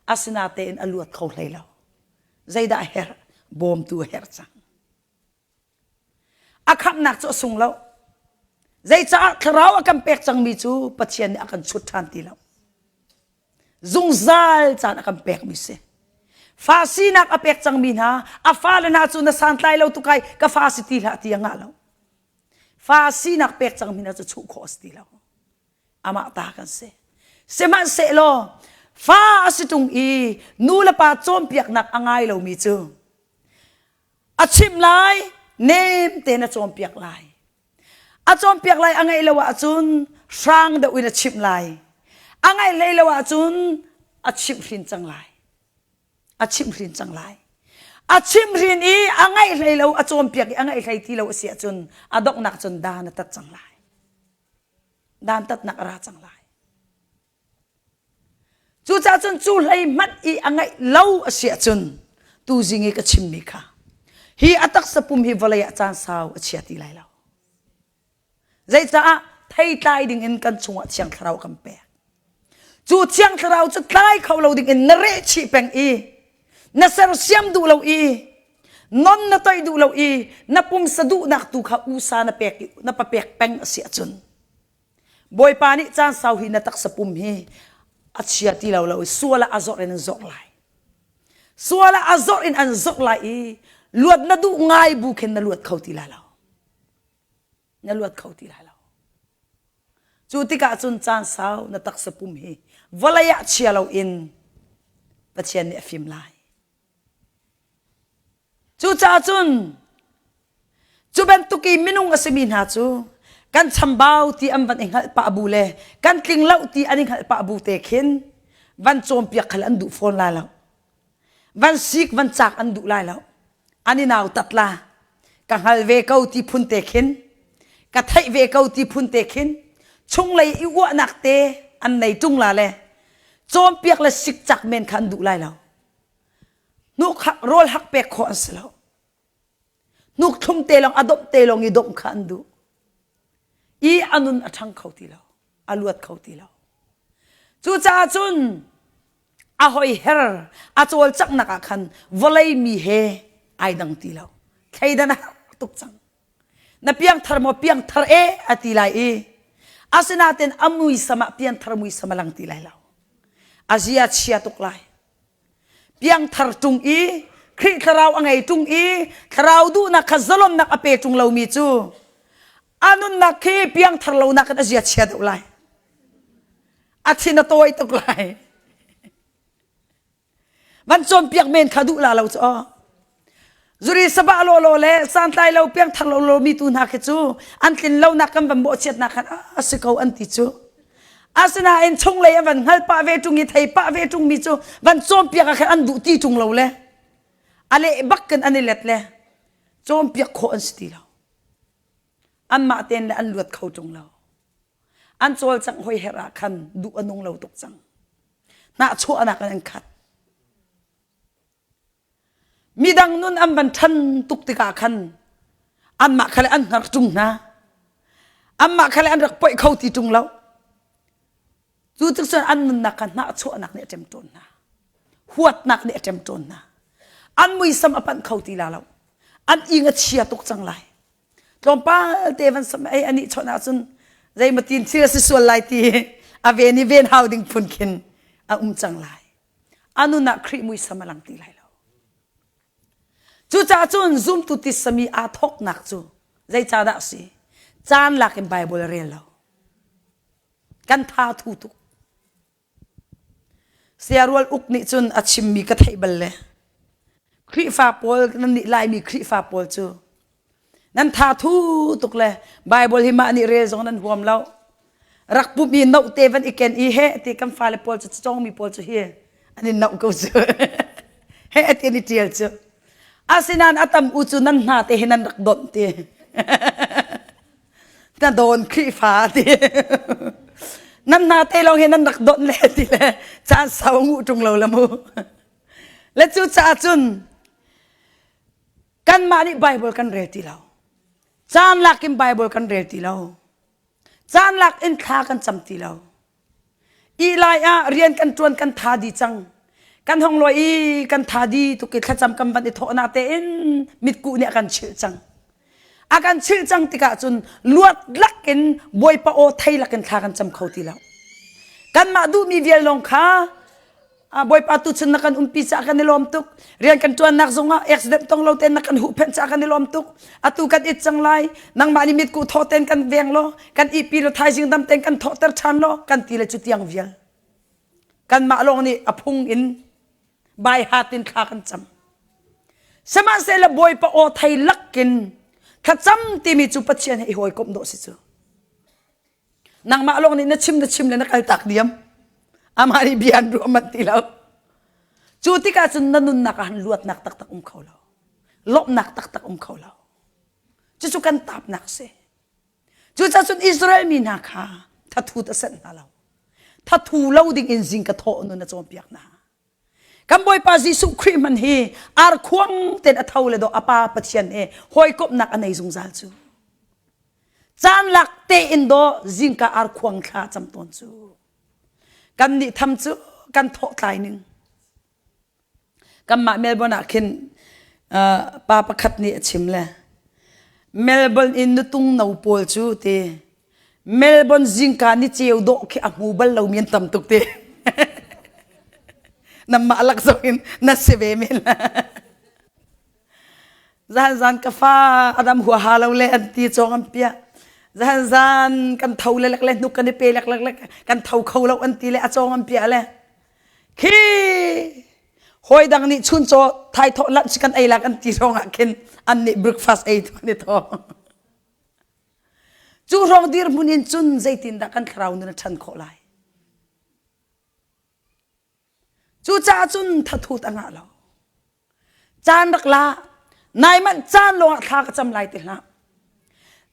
Asinatein a luat kho hlei lo. Zeidah a herh? Bawmtu a herh cang. A khamhnak cu a sung lo. Zeicaah thlarau a kan pek cangmi cu Pathian nih a kan chut ṭhan ti lo. Zungzal caan a kan pekmi si. Fa sinak a pek cangmi hna, a fale hna cu na santlai lo tuk ai, ka fa si ti hlah ti a ngah lo. Fa sinak pek cang mi hna cu chuh khawh a si ti lo. Amah ta kan si. Sihmanhsehlaw fa a si ṭung i nu le pa cawnpiaknak a ngai lomi cu a chimh lai, nem tein a cawnpiak lai. A cawnpiak lai a ngaih lo ahcun hrang deuh in a chimh lai. A ngaih hlei lo ahcun a chimhhrin cang lai. A chimhhrin cang lai. A chimhhrin i a ngaih hlei lo, a cawnpiak i a ngaih hlei ti lo a si ahcun a donghnak cun dan a tat cang lai. Dantatnak a ra cang lai. Cucaah cun cu hlei hmanh i a ngaih lo a si ahcun tuzing i ka chimmi kha hi a taksa pum hi vawlei ah caan sau a chia ti lai lo. Zeicaah theitlai ding in kan chungah Thiang Thlarau kan pek. Cu Thiang Thlarau cu tlai kho lo ding in na reh chih peng i na sersiam duh lo i non na toih duh lo i na pumsa duhnak tu kha usa na pek i na papek peng a si ahcun Bawipa nih caan sau hi na taksa pum hi a chia ti lo lo i sual ah a zawrh in an zawrh lai. Sual ah a zawrh in an zawrh lai i luat na duh ngai bu khin na luat kho ti lai lo. Na luat kho ti lai lo. Cu tikah cun caan sau na taksa pum hi vawlei ah chia loin Pathian nih a fim lai. Cucaah cun cu bantuk i minung a simi hna cu kan chambau ti an van i hngalh pah bu le kan tling lo ti an i hngalh pah bu te khin van cawnpiak khal an duh fawn lai lo. Van sik van cak an duh lai lo. An i nautat la. Ka hngal ve ko ti phun te khin ka theih ve ko ti phun te khin chunglei i uahnak te an nei ṭung la le cawnpiak le sikcak men kha an duh lai lo. Hnuk hak rawl hak pek khawh an si lo. Hnuk thlum te lawng a domh te lawng i domh kha an duh. I a nun a ṭhang kho ti lo. A luat kho ti lo. Cucaah cun a hoiher a cawlcanghnak ah khan vawlei mi he ai dang ti lo. Thleidan a har tuk cang. Na piangthar maw piangthar e a ti lai i asinain a muisam ah pianthar muisam a lang ti lai lo. A zia chia tuk lai. Piangthar ṭung i Khrih thlarau a ngei ṭung i thlarau duhnak kha zalonnak a pe ṭung lomi cu a nunnak khi piangthar lonak in a zia chia deuh lai. A thin a tawi tuk lai. Van cawnpiak men kha duh la lo cu aw. Zuri sabah lawlaw le santlai lo piangthar lo lo mi tu hna khi cu an tlin lonak kan van mawhchiatnak khan a si ko an ti cu. Asinain chunglei a van hngal pah ve ṭung i thei pah ve ṭung mi cu van cawnpiak ah khan an duh ti ṭung lo le a leh bak kan an i let le cawnpiak khawh an si ti lo. Anmah tein le an luat kho ṭung lo. An cawlcangh hoi herh ah khan duh a nung lo tuk cang. Hnahchuahnak in an khat. Midang nun an van ṭhan tuk tikah khan anmah kha le an hngar ṭung hna. Anmah kha le an rak poih kho ti ṭung lo. Cu tuk cun an nunnak kha hnahchuahnak nih a ṭemṭawn hna. Huatnak nih a ṭemṭawn hna. An muisam a panh kho ti la lo. An ing a chia tuk cang lai. Tlawmpal te van sam ei anih chawnh ahcun zeimatin thil a si sual lai ti a ven i ven hau ding phun khin a um cang lai. A nun ah Khrih muisam a lang ti lai lo. Cucaah cun zumtu tissami aa thawknak cu zeicahdah a si? Caan lak in Baibal a rel lo. Kan tha thu tuk. Siarual uk nih cun a chimmi ka theih bal le Khrihfa pawl nan nih Laimi Khrihfa pawl cu Nan tha thu tuk le Bible hi mah nih rel zong nan huam lo. Rak pumh i noh te van i ken i he ti kan fale pawl cu cawngmi pawl cu hi an in noh ko cu. he ti an i tial cu. Asinain a tam u cu nan hna te hi nan rak donh ti. Na dawn Khrihfa ti. nan hna te lawng hi nan rak donh le ti le caan sau nguh ṭung lo la mu. Le cu caah cun Kanmah nih Bible kan rel ti lo. Caan lak in Bible kan rel ti lo. Caan lak in thla kan cam ti lo. I lai ah rian kan ṭuan kan tha di cang. Kan hong lawi i kan tha di tuk i thlacam kan van i thawh na tein mitkuh nih a kan chilh cang. A kan chilh cang tikah cun luat lak in Bawipa aw thei lak in thla kan cam kho ti lo. Kanmah duhmi vial lawng kha. Bawipa tu chun na kan umpi caah kan i lawm tuk. Rian kan ṭuannak zongah accident tong lo tein na kan huhphenh caah kan i lawm tuk. Atu kan it cang lai. Nangmah nih mitkuh thaw tein kan veng law, kan ihpi law thaizing dam tein kan thawhter ṭhan law kan ti le cu tiang vial. Kanmah lawng nih a phung in bai hat in thla kan cam. Sihmanhsehlaw Bawipa aw thei lakin thlacam timi cu Pathian he i hawikomh dawh si cu. Nangmah lawng nih na chim na chim le na kal tak diam. Amah nih bia an ruah manh ti lo. Cu tikah cun na nunnak ah han luatnak taktak um kho lo. Lawmhnak taktak um kho lo. Cucu kan tapnak si. Cucaah cun Israel mi hna kha thathut a senh hna lo. Thathu lo ding in zing ka thawh nun a cawnpiak hna. Kan Bawipa Jesuh Khrih hmanh hi arkhuang ten a tho le dawh a Pa Pathian he hawikomhnak a nei zungzal cu. Caan lak tein dawh zingka arkhuang thla cam tawn cu. Kan nih tham cu kan thawh tlai ning. Kanmah Melbourne ah khin uh, pa pakhat nih a chim le Melbourne in nutung no pawl cu ti Melbourne zingka ni ceu dawh khi a hmu bal lomi an tam tuk te. Namah lak zong in na si ve men. Zan zan ka fa adam huaha lo le an ti cawng an piah. Zan zan kan tho le lek le hnuk kan i pe lek lek lek kan tho kho lo an ti le a cawng an piah le. Khi hawi dang nih chun caw thai thawh lunch kan ei lak an ti rong ah khin an nih breakfast ei tu an i thaw. Cu hrawng dirhmun in cun zeitindah kan thlarau nun a ṭhan khawh lai? Cucaah cun thathut a ngah lo. Caan rak la, nai manh caan lawngah thla ka cam lai ti hlah.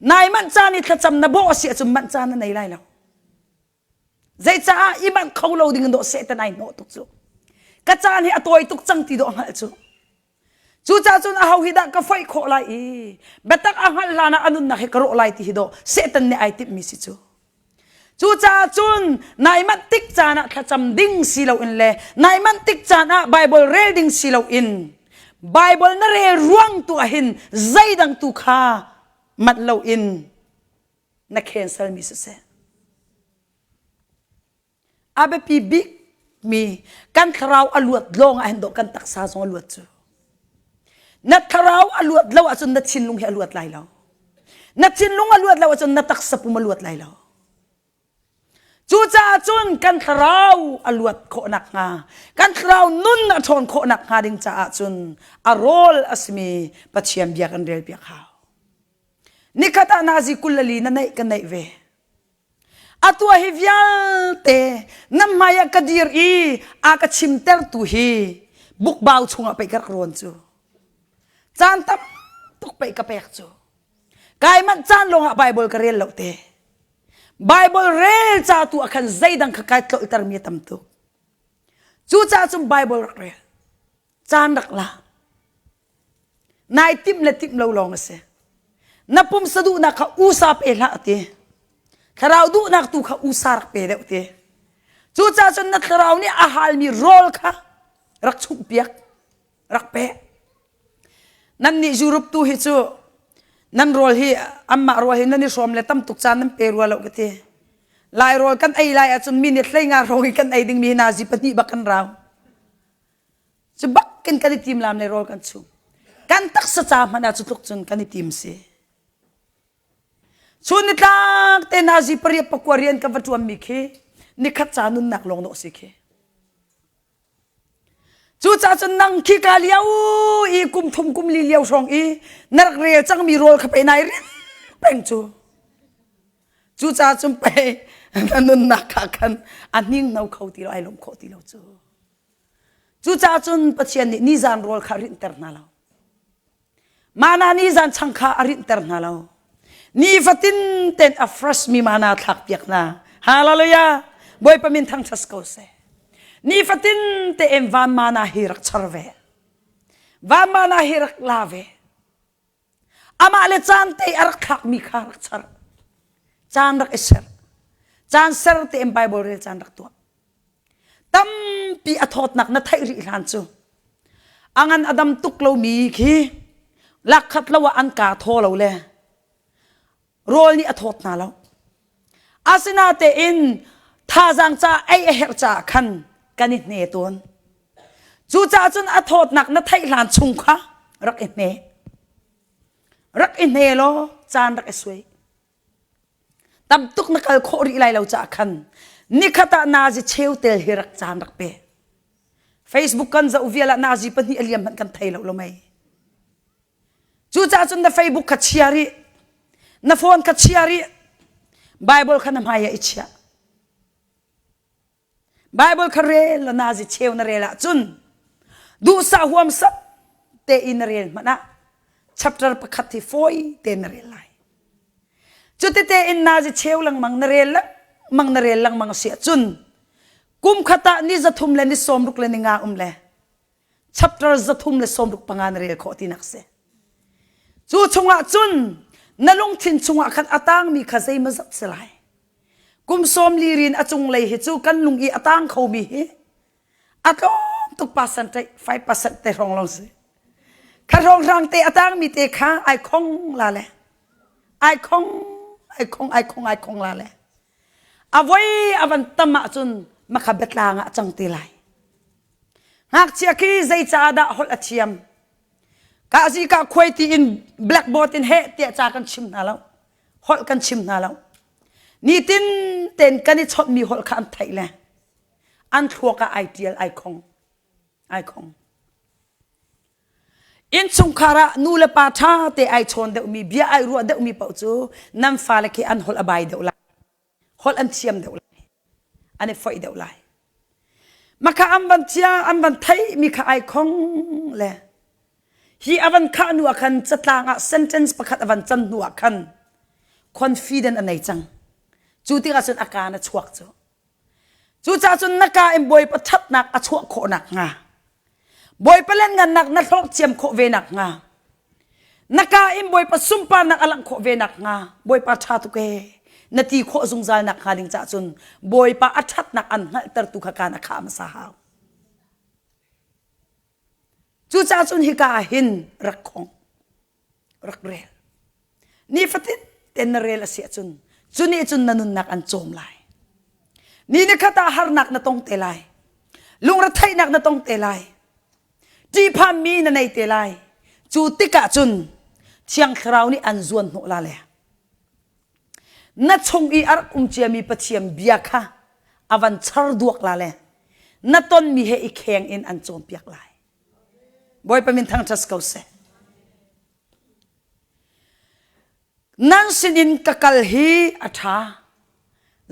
Nai manh caan i thlacam na bawh a si ahcun manh caan na nei lai lo. Zeicaah i manh kho lo ding in dawh Satan ai hnawh tuk cu. Ka caan hi a tawi tuk cang ti dawh hngalh cu. Cucaah cun aho hi dah ka foih khawh lai i biatak a hngalh hlan ah a nunnak hi ka rawh lai ti hi dawh Satan nih ai timhmi si cu. Cucaah cun nai manh tik caan ah thlacam ding si loin le nai manh tik caan ah Bible rel ding si loin Bible na rel ruang tu ah hin zeidang tu kha manh loin na cancel mi siseh. A biapi bikmi kan thlarau a luat lawng ah hin dawh kan taksa zong a luat cu. Na thlarau a luat lo ahcun na thinlung hi a luat lai lo. Na thinlung a luat lo ahcun na taksa pum a luat lai lo. Cucaah cun kan thlarau a luat khawh nakhnga, kan thlarau nun a ṭhawn khawh nakhnga ding caah cun a rawl a simi Pathian bia kan relpiak hau. Nikhat ah nazi 24 na neih ka neih ve. A tuah hi vialte na hmai ah ka dir i a ka chimtertu hi bukbau chungah pei ka rak rawn cu. Caan tam tuk pei ka pek cu. Kai manh caan lawngah Bible ka rel lo te. Bible rel ca tu ah khan zeidang kha kai tlolhtermi a tam tuk. Cucaah cun Bible rak rel. Caan rak la. Nai timh le timh lo lawng a si. Na pumsa duhnak kha usa pe hlah ti. Thlarau duhnak tu kha usa rak pe deuh ti. Cucaah cun na thlarau nih a halmi rawl kha rak chumhpiak, rak pe. Nan nih Europe tu hi cu nan rawl hi anmah rawl hi nan i hrawm le tam tuk caan nan pe rua lo ka ti. Lai rawl kan ei lai ahcun minute 15 hrawng i kan ei dingmi hi nazi pahnih bak kan rau. Cu bak in kan i tim lam le rawl kan chum. Kan taksa ca hmanh ah cu tluk cun kan i tim si. Chun nitlak te nazi pariat pakua rian kan va ṭuanmi khi nikhat ca nunnak lawng dawh si khi. Cucaah cun nang khi ka lio i kum thum kum li lio hrawng i na rak rel cangmi rawl kha pe nai rin peng cu. Cucaah cun pei na nunnak kha khan a hninghno kho ti lo ai lawm khawh ti lo cu. Cucaah cun Pathian nih nizan rawl kha a rinhter hna lo. Mana nizan chang kha a rinhter hna lo. Nifatin ten a fresh mi mana thlak piak hna. Hallelujah! Bawipa min thangṭhat ko seh. Nifatin tein van mana hi rak char ve. Van mana hi rak la ve. Amah le caan te a rak thlakmi kha rak char. Caan rak i ser. Caan ser tein Bible rel caan rak tuah. Tampi a thawtnak na theih rih hlan cu a ngan a dam tuk lomi khi lakkhat lo ah an kaa thaw lo le rawl nih a thawt hna lo. Asinatein thazaang ca ei a herh caah khan. kan i hne tawn. Cucaah cun a thawtnak na theih hlan chung kha rak i hne. Rak i hne law caan rak i suai. Tam tuk na kal khawh rih lai lo caah khan nikhat ah nazi cheu tel hi rak caan rak pe. Facebook kan zoh vial ah nazi pahnih a liam hmanh kan thei lo lo mei. Cucaah cun na Facebook kha chia rih. Na phone kha chia rih. Bible kha na hmai ah i chiah. Bible kha rel la nazi cheu na rel ahcun duhsah huamsam te in na rel hmanh ah chapter pakhat hi fawi te na rel lai. Cutete in nazi cheu lengmang na rel lengmang na rel lengmang si ahcun kum khat ah ni 300 le ni 60 le ni nga um le chapter 365 na rel khawh tinak si. Cu chungah cun na lungthin chungah khan a tangmi kha zeimazat si lai. Kum sawm li rin a cunglei hi cu kan lung i a tang khomi hi a tlawm tuk percent 5% te hrawng lawng si. Kha hrawnghrang te a tangmi te kha ai khong la le ai khong ai khong ai khong ai khong la le a voi a van tam ahcun makha biatlang ah cang te lai. Ngakchia khi zeicaah dah holh a thiam? Ka zi ka khuai ti in blackboard in heh tiah ca kan chim hna lo. Holh kan chim hna lo. Nitin ten kan i chawnhmi holh kha an theih le an thluak ah ai tial ai khong. Ai khong. Innchungkhar ah nu le pa ṭha te ai chawn deuhmi, bia ai ruah deuhmi paoh cu nan fale khi an holh a bai deuh lai. Holh an thiam deuh lai. An i foih deuh lai. Makha an van cia an van theihmi kha ai khong le hi a van khah hnu ah khan catlang ah sentence pakhat a van can hnu ah khan confident a nei cang. Cu tikah cun a kaan a chuak cu. Cucaah cun na ka in Bawipa ṭhatnak a chuah khawh nakhnga, Bawipa lianngannak na hlawk thiam khawh ve nakhnga, na ka in Bawipa sunparnak a langh khawh ve nakhnga, Bawipa ṭha tuk ee na ti khawh zungzal nakhnga ding caah cun Bawipa a ṭhatnak an hngalhtertu kha kaan a khah hmasa hau. Cucaah cun hika ah hin rak khong. rak rel. Nifatin ten na rel a si ahcun cu nih cun na nunnak an cawm lai. Ni ni khat ah harnak na tong te lai. Lungretheihnak na tong te lai. Ṭihphanmi na nei te lai. Cu tikah cun Thiang Thlarau nih an zuan hnawh la le na chung i a rak um ciami Pathian bia kha a van char duak la le na tonmi he i kheng in an cawnpiak lai. Bawipa min thangṭhat ko seh. Nan sinin ka kal hi a ṭha.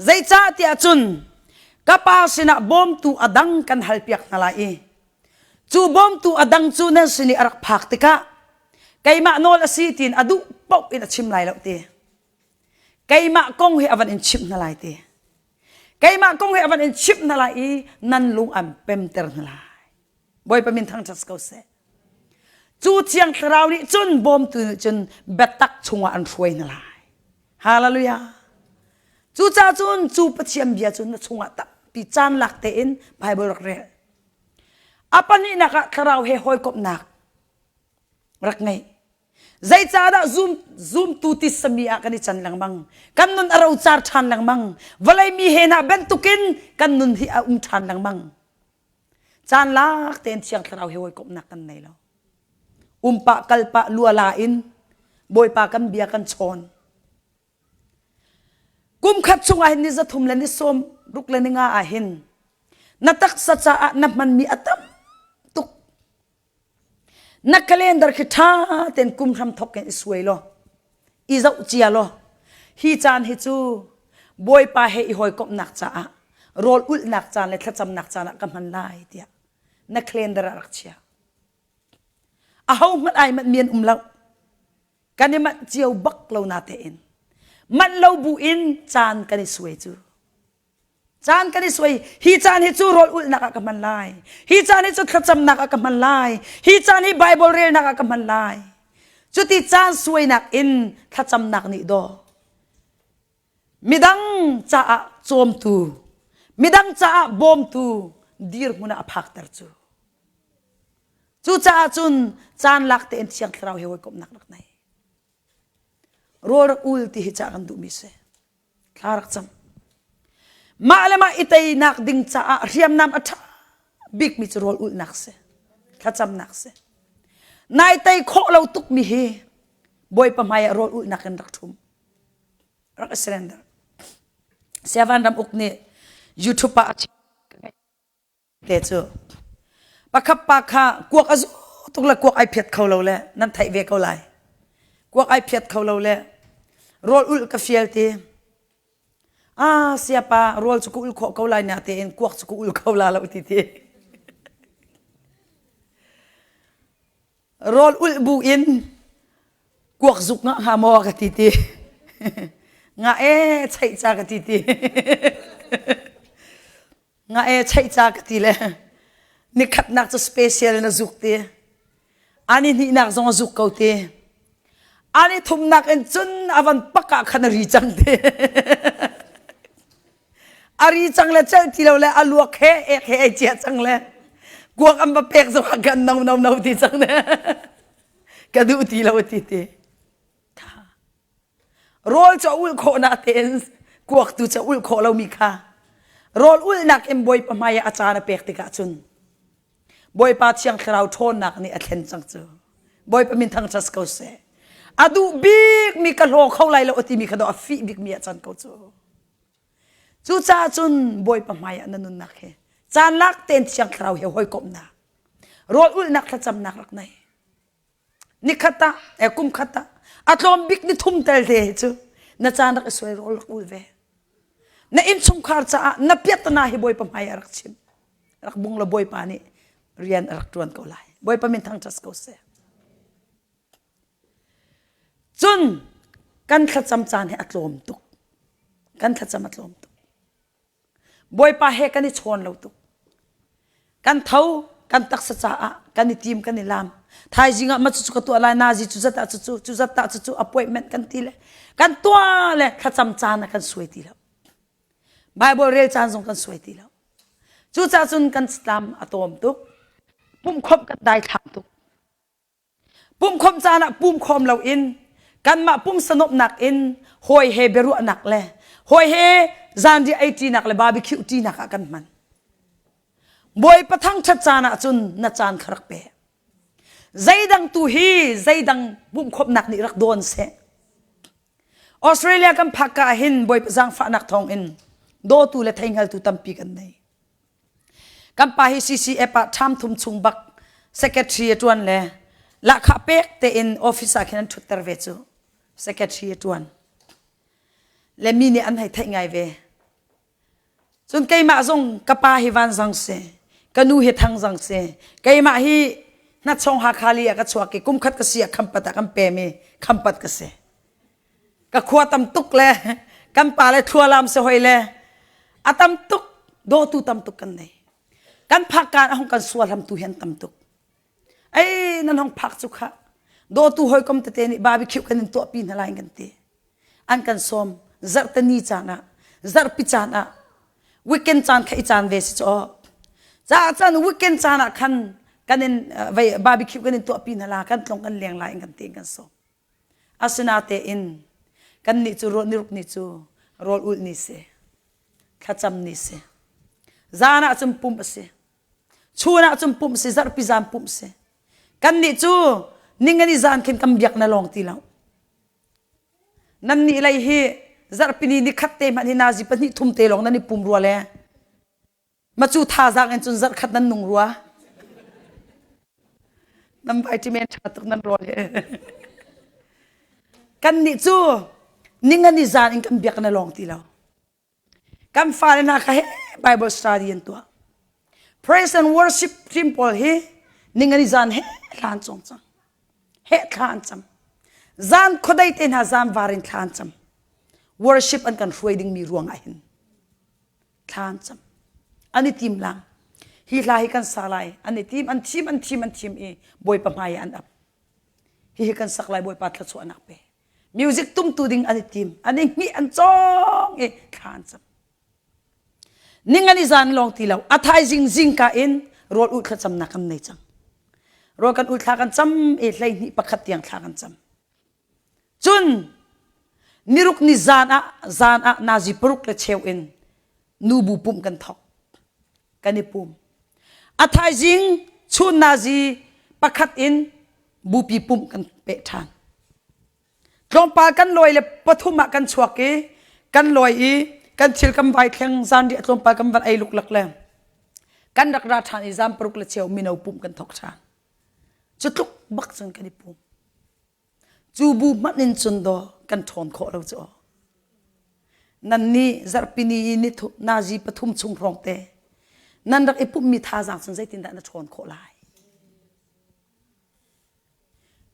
Zeicah tiah cun ka pa sinah bawmtu a dang kan halpiak hna lai i cu bawmtu a dang cu nan sin i a rak phak tikah keimah nawl a si tiin a duh paoh in a chim lai lo ti. Keimah kong hi a van in chimh hna lai ti. Keimah kong hi a van in chimh hna lai i nan lung an pemter hna lai. Bawipa min thangṭhat ko seh. Cu Thiang Thlarau nih cun bawmtu nih cun biatak chungah an hruai hna lai. Hallelujah. Cucaah cun cu Pathian bia cu na chungah tampi caan lak tein Bible rak rel. A pahnihnak ah Thlarau he hawikomhnak rak ngei. Zeicahdah zum, zumtu tisami ah kan i can lengmang. Kan nun a rocar ṭhan lengmang. Vawlei mi he hna bantukin kan nun hi a um ṭhan lengmang. Caan lak tein Thiang Thlarau he hawikomhnak kan nei lo. Umpah kalpah luala in Bawipa kan bia kan chawn. Kum khat chungah hin ni 300 le ni 60 le ni nga ah hin na taksa caah na hmanmi a tam tuk. Na calendar khi ṭha tein kum hram thawk in i suai law, i zoh cia law, hi caan hi cu Bawipa he i hawikomhnak caah rawl ulhnak caan le thlacamnak caan ah ka hman lai tiah na calendar ah rak chia. Aho hmanh ai manh mi an um lo. Kan i manh cio bak lo na tein. Manh lo bu in caan kan i suai cu. Caan kan i suai. Hi caan hi cu rawl ulhnak ah ka hman lai. Hi caan hi cu thlacamnak ah ka hman lai. Hi caan hi Bible relnak ah ka hman lai. Cuti caan suainak in thlacamnak nih daw. Midang caah cawmtu, midang caah bawmtu dirhmun ah a phakter cu. Cucaah cun caan lak tein Thiang Thlarau he hawikomhnak rak nei. Rawl rak ul ti hi cah kan duhmi si. Thla rak cam. Mah le mah i teinak ding caah hriamnam a ṭha bikmi cu rawl ulhnak si. Thlacamnak si. Nai tei khawh lo tukmi hi Bawipa hmai ah rawl ulhnak in rak ṭhum. Rak i surrender. Siavan ram uk nih YouTube ah a chim te cu pakhat pa kha kuak a zu tuk le kuak ai phiat kho lo le nan theih ve ko lai kuak ai phiat kho lo le rawl ulh ka fial ti ah siapa rawl cu ka ul khawh ko lai na tein kuak cu ka ul kho la lo ti ti Rawl ulh bu in kuak zuk ngah hnga maw ka ti ti. Nga e cheih ca ka ti ti. Nga e cheih ca ka ti le nikhatnak cu special na zuk ti. Ani hnihnak zong a zuk ko ti. Ani thumnak in cun a van pak ah khan a ri cang ti. A ri cang le celh ti lo le a luak he ek he ai cia cang le kuak an va pek zong ah kan no no no ti cang ne ka duh ti lo ti ti rawl cu ulh khawh na tein kuak tu cu ulh khawh lomi kha rawl ulhnak in bawipa hmai ah a caan a pek tikah cun bawipa thiang thlarau ṭhawnnak nih a thlen cang cu bawipa min thangṭhat ko seh a duh bik mi ka hlaw kho lai lo a timi kha do a fih bik mi a can ko cu Cucaah cun Bawipa hmaiah na nunnak hi caan lak tein Thiang Thlarau he hawikomhnak, rawl ulhnak thlacamnak rak nei. Nikhat ah, eh, kum khat ah, a tlawm bik ni thum tel te hi cu na caan rak i suai rawl rak ul ve. Na innchungkhar caah na piatana hi Bawipa hmaiah rak chim. Rak bung la Bawipa nih rian a rak ṭuan ko lai. Bawipa min thangṭhat ko seh. Cun kan thlacam caan hi a tlawm tuk. Kan thlacam a tlawm tuk. Bawipa he kan i chawn lo tuk. Kan tho, kan taksa caah kan i tim, kan i lam. Thaizing ah ma cucu ka tuah lai, nazi cu zat ah cucu, cu zat ah cucu appointment kan ti le kan tuah le thlacam caan ah kan suai ti lo. Bible rel caan zong kan suai ti lo. Cucaah cun kan tlam a tawm tuk. Pumhkhawmh kan daithlang tuk. Pumkhawmh caan ah pumkhawm loin kanmah pumsa nuamhnak in hawi he biaruahnak le hawi he zanriah ei ṭinak le barbecue ṭinak ah kan hman. Bawipa thangṭhat caan ah cun na caan kha rak pe. Zeidang tu hi zeidang pumkhawmhnak nih rak dawn seh. Australia kan phak ka ah hin Bawipa zaangfahnak thawngin dawtu le theihngaltu tampi kan nei. Kan pa hi CCF ah ṭham thum chung bak secretary a ṭuan le lahkhah pek tein office ah khin an ṭhutter ve cu secretary a ṭuan. Le mi nih an hei theih ngai ve. Cun keimah zong ka pa hi vanzang si, ka nu hi thangzang si, keimah hi hnachong Hakha li ah ka chuak i kum khat ka si ah khampat ah kan pem i khampat ka si. Ka khua tam tuk le kan pa le thlualam si hoi le a tam tuk dawtu tam tuk kan nei. Kan phak kaan a hong kan sual ham tu hian tam tuk. Ei nan hong phak cu kha dawtu hawikom tete nih barbecue kan in tuahpi hna lai kan ti. An kan sawm zarhteni caan ah zarhpi caan ah weekend caan kha i caan ve si cu caah caan weekend caan ah khan kan in vei barbecue kan in tuahpi hna la kan tlong kan leng lai in kan ti kan sawm. Asinatein kannih cu niruk ni cu rawl ulh ni si, thlacam ni si. Zan ah cun pumh a si. Chun ah cun pumh si, zarhpi zan pumh si. Kannih cu ningani zan khin kan biak na lawng ti lo. Nannih lei hi zarhpi ni nikhat te hmanh hi nazi pahnih thum te lawng nan i pum rua le Ma cu thazaang in cun zarhkhat nan nung rua. Nan vitamin ṭha tuk nan rawl he. Kan nih cu ningani zan in kan biak na lawng ti lo. Kan fale hna kha he Bible study an tuah. Praise and worship team pawl hi ningani zan he hlan cong cang. He thla an cam. Zan khuadei te hna zan var in thla an cam. Worship an kan hruai dingmi ruang ah hin. Thla an cam. An i tim lang. Hi hla hi kan sa lai. An i tim, an thim, an thim, an thim i Bawipa hmai ah an ap. Hihi kan sak lai Bawipa thluachuahnak pe. Music tumtu ding an i tim. An i hngih, an cawng i thla an cam. Ning an i zan lawng ti lo. A thaizing zingka in rawl ulh thlacamnak kan nei cang. Rawl kan ulh thla kan cam i 12 pakhat tiang thla kan cam. Cun niruk ni zan ah zan ah nazi paruk le cheu in nubu pumh kan thok. Kan i pum. A thaizing chun nazi pakhat in bupi pumh kan peh ṭhan. Tlawmpal kan lawi le pathum ah kan chuak i kan lawi i kan thil kan vai thleng zanriah tlawmpal kan van ei luklak le kan rak ra ṭhan i zan paruk le cheu mino pumh kan thawk ṭhan. Cu tluk bak cun kan i pum. Cu bu hmanh in cun daw kan ṭhawn khawh lo cu. Nan nih zarhpini i ni nazi pathum chung hrawng te nan rak i pumhmi thazaang cun zeitindah na ṭhawn khawh lai?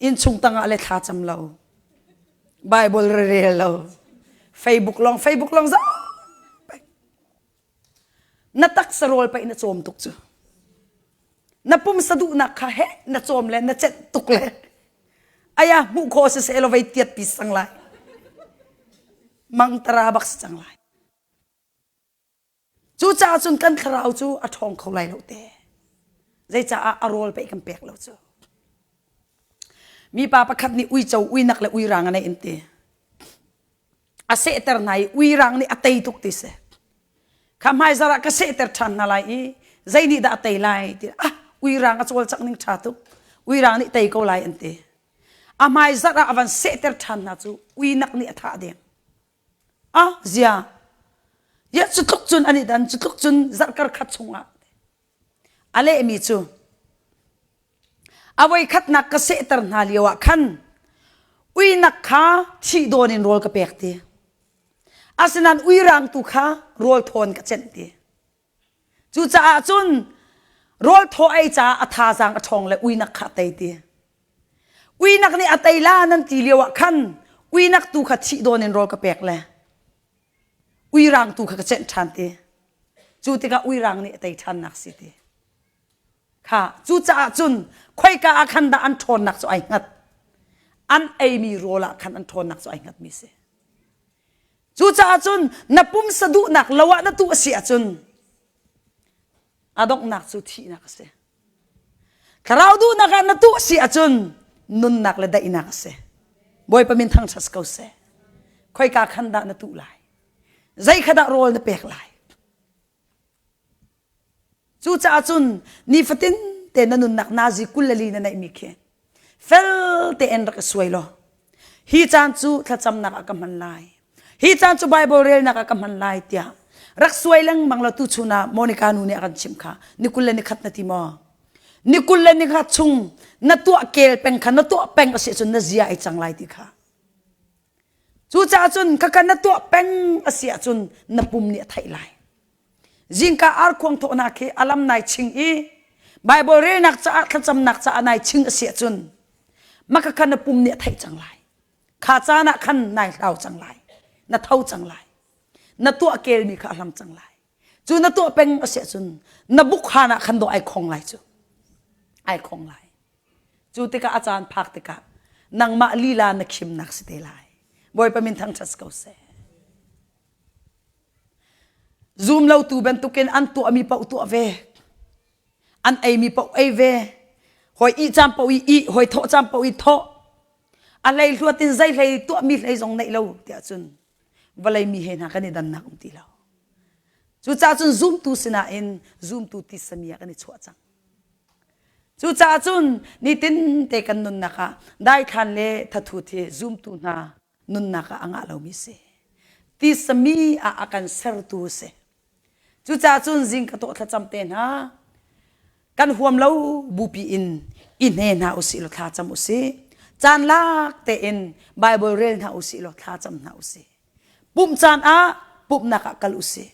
Innchung tangah le thla cam lo. Bible rel lo. Facebook lawng Facebook lawng zoh. Na taksa rawl pei na cawm tuk cu. Na pumsa duhnak kha he na cawm le na cenh tuk le aya hmuh khawh si seh law vei tiat pi sang lai. Mangtara bak si cang lai. Cucaah cun kan thlarau cu a ṭhawng kho lai lo te. Zeicaah a rawl pei kan pek lo cu. Mipa pakhat nih uico uinak le uirang a neih an ti. A sehter hna i uirang nih a tei tuk ti si. Kha hmaizarh ah ka sehter ṭhan hna lai i zei nih dah a tei lai ti ah uirang a cawlcangh ning ṭha tuk. Uirang nih tei ko lai an ti. A hmaizarh ah a van sehter ṭhan hna cu uinak nih a thah deng. Ah zia. Ya cu tluk cun an i dan cu tluk cun zarhkar khat chungah A lehmi cu a voikhatnak ka sehter hna lio ah khan uinak kha thih dawn in rawl ka pek ti. Asinain uirang tu kha rawl thawn ka cenh ti. Cucaah cun rawl thaw ei caah a thazaang a ṭhawng le uinak kha a tei ti. Uinak nih a tei la nan ti lio ah khan uinak tu kha thih dawn in rawl ka pek le uirang tu kha ka cenh ṭhan ti. Cu tikah uirang nih a tei ṭhannak si ti. Kha cucaah cun khoika ah khan dah an ṭhawnnak cu ai hngat. An eimi rawl ah khan an ṭhawnnak cu ai hngatmi si. Cucaah cun na pumsa duhnak lo ah na tuh a si ahcun a donghnak cu thihnak a si. Thlarau duhnak ah na tuh a si ahcun nunnak le daihnak a si. Bawipa min thangṭhat ko seh. Khoika khan dah na tuh lai? Zei kha dah rawl na pek lai? Cucaah cun nifatin te na nunnak nazi 24 na neihmi khi fel tein rak i suai law hi caan cu thlacamnak ah ka hman lai hi caan cu Bible relnak ah ka hman lai tiah rak suai lengmang law tuchun ah Monica nu nih a kan chimh kha ni kul le ni khat na ti maw ni kul le ni khat chung na tuah kel peng kha na tuah peng a si cun na zia ai cang lai ti kha cucaah cun khakha na tuah peng a si ahcun na pum nih a theih lai Zingka arkhuang thawhnak hi alam nai ching i Bible relnak caah thlacamnak caah nai ching a si ahcun maka kha na pum nih a theih cang lai. Kha caan ah khan nai hlau cang lai. Na tho cang lai. Na tuah kelmi kha a hlam cang lai. Cu na tuah peng a si ahcun na bukhan ah khan dawh ai khong lai cu. Ai khong lai. Cu tikah a caan phak tikah nangmah lila na khimnak si te lai. Bawipa min thangṭhat ko seh. Zum lotu bantukin an tuahmi paoh tuah ve. An eimi paoh ei ve. Hawi ih caan paoh i ih, hawi thawh caan paoh i thawh. A hlei hluat in zei hlei tuahmi hlei zong neih lo tiah cun vawlei mi he hna kan i dannak um ti lo. Cucaah cun zumtu sinain zumtu tisami ah kan i chuah cang. Cucaah cun nitin te kan nunnak ah daithlan le thathut hi zumtu hna nunnak ah a ngah lomi si. Tisami ah a kan sertu si. Cucaah cun zing ka tawh thlacam te hna kan huam lo bupi in i hne hna usih law thla cam usih. Caan lak tein Bible rel hna usih law thla cam hna usih. Pumh caan ah pumhnak ah kal usih.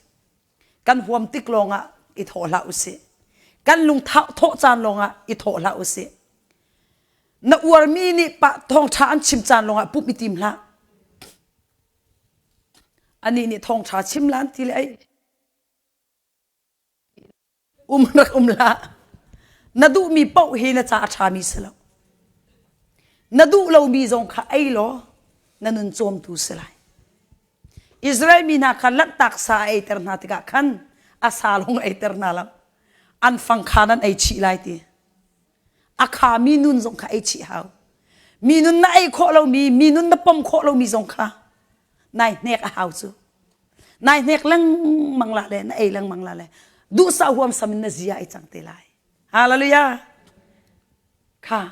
Kan huam tik lawngah i thawh hlah usih. Kan lung thawh caan lawngah i thawh hlah usih. Na uarmi nih pa thawngṭha an chim caan lawngah pumh i tim hlah. Anih nih thawngṭha chim lan ti le ei. Um rak um hlah. Na duhmi paoh hi na ca a ṭhami si lo. Na duh lomi zong kha ei law na nun cawmtu si lai. Israel mi hna kha lanhtak sa a eiter hna tikah khan a sa lawng eiter hna lo. An fang kha nan ei chih lai ti. A khami nun zong kha ei chih hau. Mi nun na ei khawh lomi, mi nun na pom khawh lomi zong kha nai hnek a hau cu. Nai hnek lengmang la le na ei lengmang la le duhsah huamsam in na zia ai cang te lai. Hallelujah. Kha.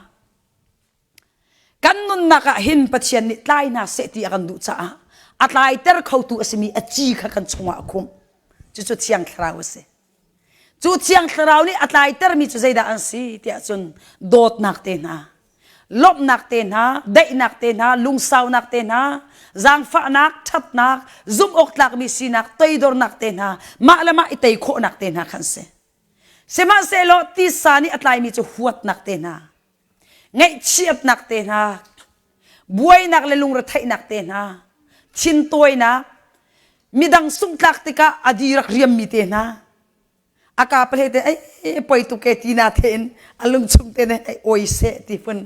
Kan nunnak ah hin Pathian nih tlai hna seh ti a kan duh caah a tlaiter khotu a simi a ci kha kan chungah a khumh. Cucu Thiang Thlarau a si. Cu Thiang Thlarau nih a tlaitermi cu zeidah an si tiah cun dawtnak te hna, lawmhnak te hna, daihnak te hna, lungsaunak te hna, zaangfahnak, ṭhatnak, zumh awk tlakmi sinak, toidornak te hna, mah le mah i tei khawhnak te hna khan si. Sihmanhsehlaw tisa nih a tlaimi cu huatnak te hna, ngaihchiatnak te hna, buainak le lungretheihnak te hna, thintawinak, midang sungtlak tikah a di rak riammi te hna, a ka pahle te ai poi tuk e ti na te in a lungchung te ne ai oi seh ti phun.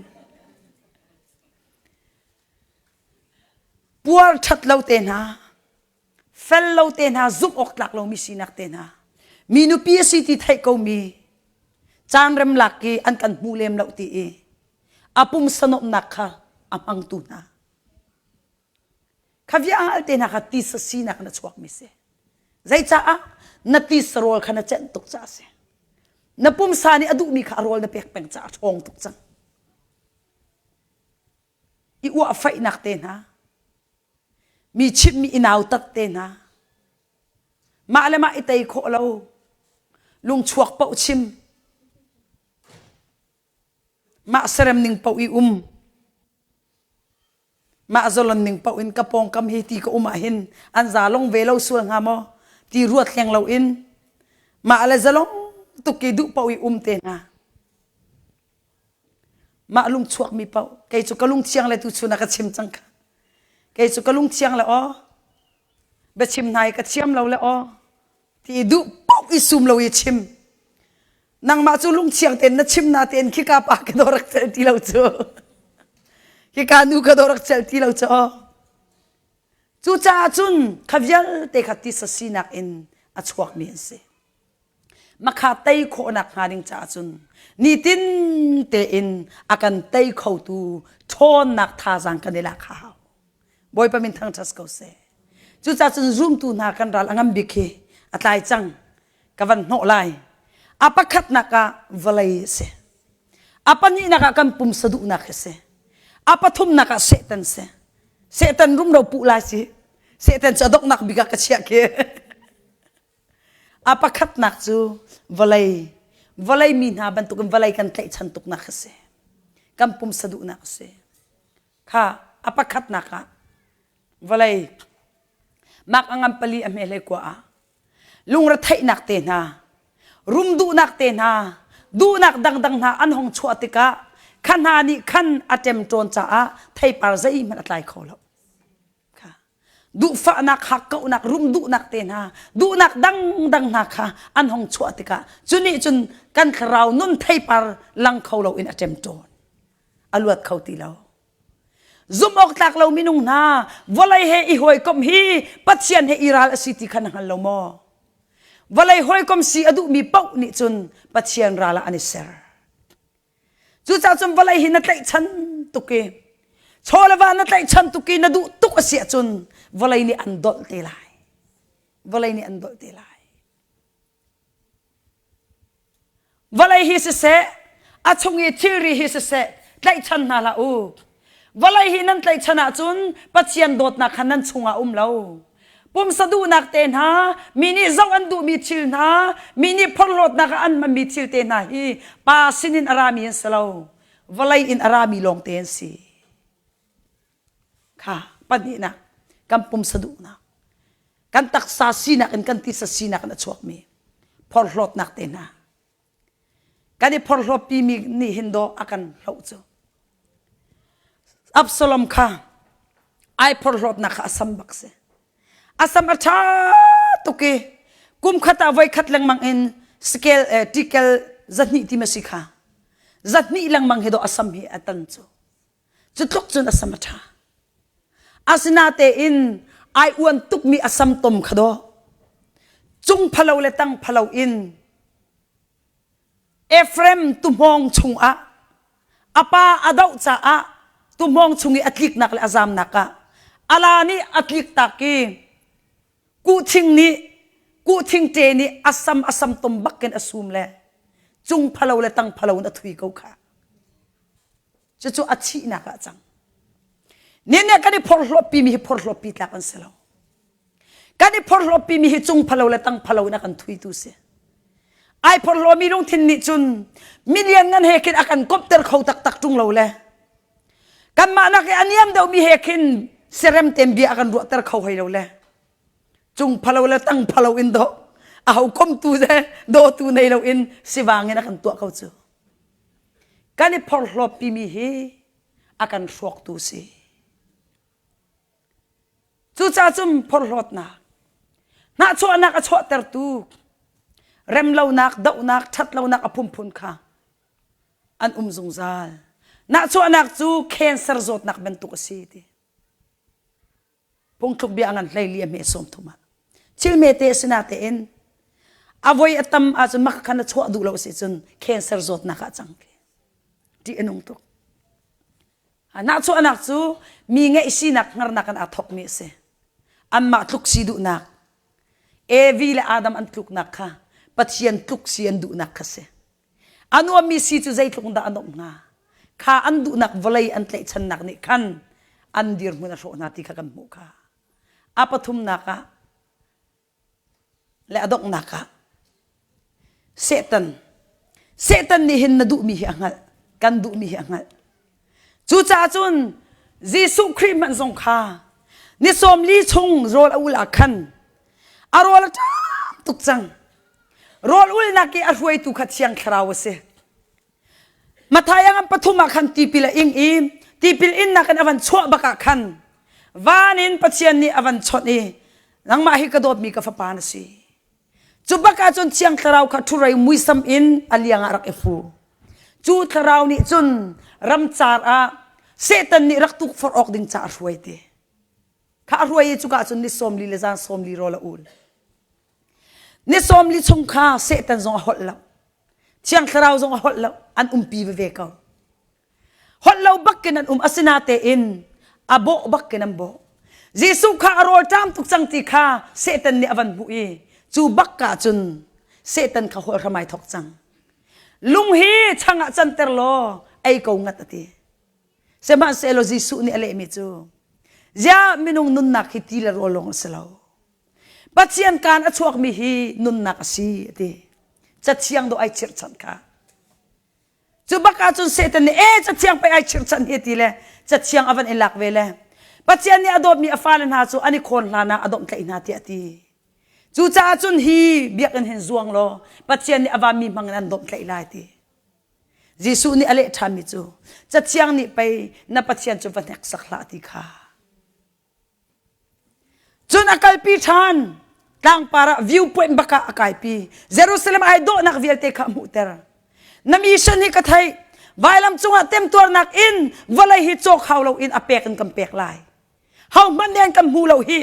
Puar ṭhat lo te hna, fel lo te hna zumh awk tlak lomi sinak te hna mi nupi a si ti theih komi caan rem lak i an kan hmu lem lo ti i a pumsa nuamhnak kha a hmangtu hna kha vialte hna kha tisa sinak na chuakmi si zeicaah na tisa rawl kha na cenh tuk caah si na pumsa nih a duhmi kha a rawl na pek peng caah a ṭhawng tuk cang i uahfaihnak te hna mi chimhmi i nautat te hna mah le mah i tei khawh lo lungchuak paoh chim mah serem ning paoh i um mah zalon ning paoh in ka pawngkam hi ti ka um ah hin an za long ve lo sual hnga maw ti ruat hleng lo in mah le zalong tuk i duh paoh i um te hna Mah lungchuakmi paoh kei cu ka lungthiang le tuchun ah ka chim cang kha. Kei cu ka lungthiang le aw biachim hna i ka thiam lo le aw ti duh paoh i sum lo i chim. Nangmah cu lungthiang tein na chim na tein khika pa ka dawh rak celh ti lo cu. Khika nu ka dawh rak celh ti lo cu aw. Cucaah cun kha vialte kha tisa sinak in a chuakmi an si. Makha tei khawhnak hnga ding caah cun nitin tein a kan tei khotu ṭhawnnak thazaang kan i lak hau. Bawipa min thangṭhat ko seh. Cucaah cun zumtu hna kan ral a ngam bik hi a tlai cang. Ka van hnawh lai. A pakhatnak ah vawlei a si. A pahnihnak ah kan pumsa duhnak hi a si. A pathumnak ah Satan si. Satan rumro puh lai si. Satan cu a donghnak bik ah ka chiah khi. A pakhatnak cu vawlei, vawlei mi hna bantukin vawlei kan tlaihchan tuknak a si. Kan pumsa duhnak a si. Kha a pakhatnak ah vawlei mak a ngam pali a hme hlei kua ah lungretheihnak te hna, rum duhnak te hna, duhnak dangdang hna an hong chuah tikah kha hna nih khan a ṭemṭawn caah theipar zeihmanh a tlai kho lo. Duhfahnak, hakkauhnak, rum duhnak te hna, duhnak dangdang hna kha an hong chuah tikah cu nih cun kan thlarau nun theipar lang kho loin a ṭemṭawn. A luat kho ti lo. Zumh awk tlak lo minung hna, vawlei he i hawikomh hi Pathian he i ral a si ti kha na hngal lo maw? Vawlei hawikom si a duhmi paoh nih cun Pathian ral ah an i ser. Cucaah cun vawlei hi na tlaihchan tuk i chaw le va na tlaihchan tuk i na duh tuk a si ahcun vawlei nih an dolh te lai. Vawlei nih an dolh te lai. Vawlei hi siseh, a chung i thilri hi siseh, tlaihchan hna hlah u. Vawlei hi nan tlaihchan ahcun Pathian dawtnak kha nan chungah um lo. Pumsa duhnak te hna, mi nih zoh an duhmi thil hna, mi nih phorhlawtnak ah an hmanmi thil te hna hi Pa sinin a rami an si lo. Vawlei in a rami lawngte an si. Kha pahnihnak, kan pumsa duhnak, kan taksa sinak in kan tisa sinak in a chuakmi phorhlawtnak te hna. Kan i phorhlawtpimi nih hin dawh a kan hloh cu. Absalom kha ai phorhlawtnak kha a sam bak si. A sam a ṭha tuk i kum khat ah voi khat lengmang in scale eh, tikel zahnih ti ma si kha zahnih lengmang hi dawh a sam hi a tan cu. Cu tluk cun a sam a ṭha. Asinatein ai uan tukmi a sam tom kha dawh cung phalo le tang phalo in Ephraim tuhmawng chungah a pa a doh caah tuhmawng chung i a tliknak le a zamnak ah ala nih a tliktak i kuhthing nih kuhthing ṭe nih a sam a sam tom bakin a sum le. Cung phalo le tang phalo in a thui ko kha. Cucu a thihnak ah cang. Nin nih kan i phorhlawppi mi hi phorhlawppi tlak an si lo. Kan i phorhlawppi mi hi cung phalo le tang phalo in a kan thuitu si. Ai phorhlawmi lungthin nih cun milian ngan he khin a kan komhter kho taktak ṭung lo le kanmah nak i a niam deuhmi he khin serem ten bia a kan ruahter kho hoi lo le cung phalo le tang phalo in dawh aho komtu le dawtu nei lo in sivang in a kan tuah ko cu. Kan i phorhlawppi mi hi a kan hrawktu si. Cucaah cun phorhlawtnak, hnahchuahnak a chuahtertu, remlonak, dohnak, ṭhatlonak a phunphun kha an um zungzal. Nahchuahnak cu cancer zawtnak bantuk a si ti. Phungthluk bia a ngan 14 a hme 30 ah. Thil hmete a si natein a voi a tam ahcun maka khan a chuah duh lo si cun cancer zawtnak ah cang. Ṭih a nung tuk. Nahchuahnak cu mi ngeih sinak hngarnak in aa thawkmi a si. Anmah tluk si duhnak. Evi le Adam an tluknak kha Pathian tluk si an duhnak kha si. A nuammi si cu zeitluk dah a nuamh hnga? Kha an duhnak vawlei an tlaihchannak nih khan an dirhmun a hrawh hna ti kha kan hmuh kha. A pathumnak ah le a donghnak ah Satan Satan nih hin na duhmi hi a hngalh kan duhmi hi a hngalh cucaah cun Jesuh Khrih hmanh zong kha ni 40 chung rawl a ul ah khan a rawl a ṭam tuk cang rawl ulnak i a hruaitu kha Thiang Thlarau a si Matthai a ngan pathum ah khan tipil a ing i tipil innak in a van chuah bak ah khan van in Pathian nih a van chawnh i nangmah hi ka dawtmi ka fapa na si. Cu bak ah cun Thiang Thlarau kha ṭhurei muisam in a liang ah rak i fu. Cu thlarau nih cun ramcar ah Satan nih rak tukforh awk ding ca a hruai ti. Kha a hruai i cuka cun ni 40 le zan 40 rawl a ul. Ni 40 chung kha Satan zong a holh lo. Thiang Thlarau zong a holh lo, an umpi veve ko. Holh lo bakin an um asinatein a bawh bakin an bawh. Jesuh kha a rawl ṭam tuk cang ti kha Satan nih a van hmuh i cu bak ah cun Satan kha holh hram ai thawk cang. Lung hi chang ah canter law ei ko ngat a ti. Sihmanhsehlaw Jesuh nih a lehmi cu, ziah minung nunnak hi ti le rawl lawng a si lo. Pathian kaan a chuakmi hi nunnak a si a ti. Cathiang dawh ai chirhchanh kha. Cu bak ahcun Satan nih e cathiang pei ai chirhchanh hi ti le cathiang a van i lak ve le Pathian nih a dawtmi a fale hna cu an i khawn hlan ah a domhtlaih hna tiah a ti. Cucaah cun hi biakinn hin zuang law Pathian nih a vanmi hmang in an domhtlaih lai ti. Jesuh nih a leh ṭhanmi cu cathiang nih pei na Pathian cu va hneksak hlah ti kha. Cun a kalpi ṭhan. Tlangpar ah viewpoint bak ah a kaipi. Jerusalem ai dawhnak vialte kha a hmuhter. Na mission hi ka theih. Vailam cungah temtuarnak in vawlei hi cawk hau loin a pek in kan pek lai. Ho hmanh nih an kan hmu lo hi.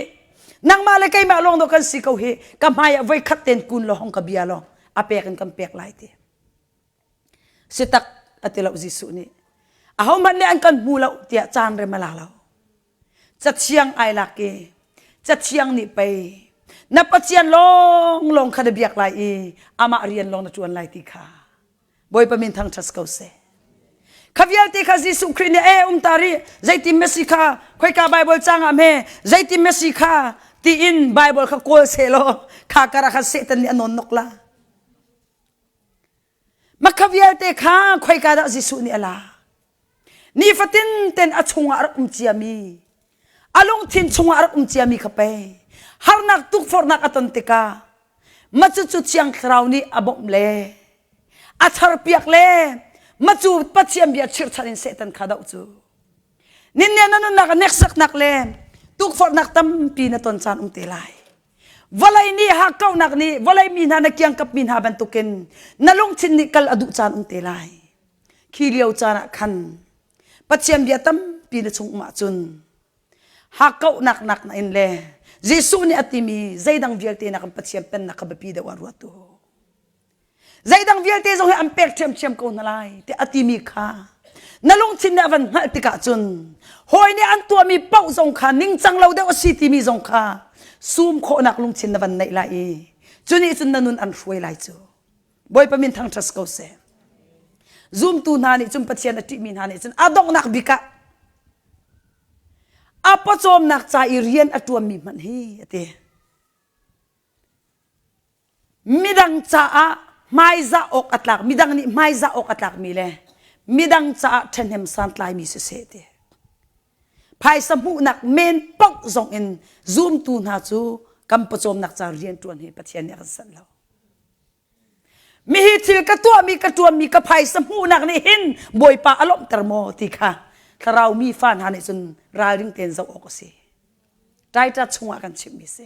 Nangmah le keimah lawng dawh kan si ko hi. Ka hmai ah voikhat ten kun law hong ka bia law a pek in kan pek lai ti. Sitak a ti lo Jesuh nih. Ahohmanh nih an kan hmu lo tiah caan rem a la lo. Cathiang ai lak i cathiang nih pei na Pathian lawnglawng kha na biak lai i amah rian lawng na ṭuan lai ti kha Bawipa min thangṭhat ko seh. Kha vialte kha Jesuh Khrih nih e um ta rih zeitin Messi kha khoika Bible cang ah hme zeitin Messi kha tiin Bible kha kawl seh law kha kar ah khan Satan nih a nawn nok la. Makha vialte kha khoika dah Jesuh nih a lak? Nifatin ten a chungah a rak um ciami, a lungthin chungah a rak um ciami kha pei harnak tukforhnak a ton tikah mah cucu Thiang Thlarau nih a bawmh le a charpiak le mah cu Pathian bia chirhchan in Satan kha doh cu. Ninne na nunnak a hneksaknak le tukforhnak tampi na ton caan um te lai. Vawlei nih hakkauhnak nih vawlei mi hna na kiangkap mi hna bantukin na lungthin nih kal a duh caan um te lai. Khi lio caan ah khan Pathian bia tampi na chung um ahcun hakkauhnak nak na in le Jesuh nih a timi zeidang vialte nakin Pathian pennak kha biapi deuh ah ruat u. Zeidang vialte zong hi an pek ṭhiamṭhiam ko hna lai tiah a timi kha na lungthin nih a van hngalh tikah cun hawi nih an tuahmi paoh zong kha ningcang lo deuh a si timi zong kha sum khawhnak lungthin na van neih lai i cu nih cun na nun an hruai lai cu. Bawipa min thangṭhat ko seh. Zumtu hna nih cun Pathian a ṭihmi hna nih cun a donghnak bik ah a pawcawmnak ca i rian a ṭuanmi hmanh hi a ti. Midang caah hmaizah awk a tlak, midang nih hmaizah awk a tlakmi le midang caah ṭhahnem santlaimi siseh ti. Phaisa hmuhnak men paoh zong in zumtu hna cu kan pawcawmnak ca rianṭuan hi Pathian nih a kan sanh lo. Mihi thil ka tuahmi ka ṭuanmi ka phaisa hmuhnak nih hin Bawipa a lawmhter maw ti kha thlarau mi fa hna nih cun ralring tein zoh awk a si. Titus chungah kan chimmi si.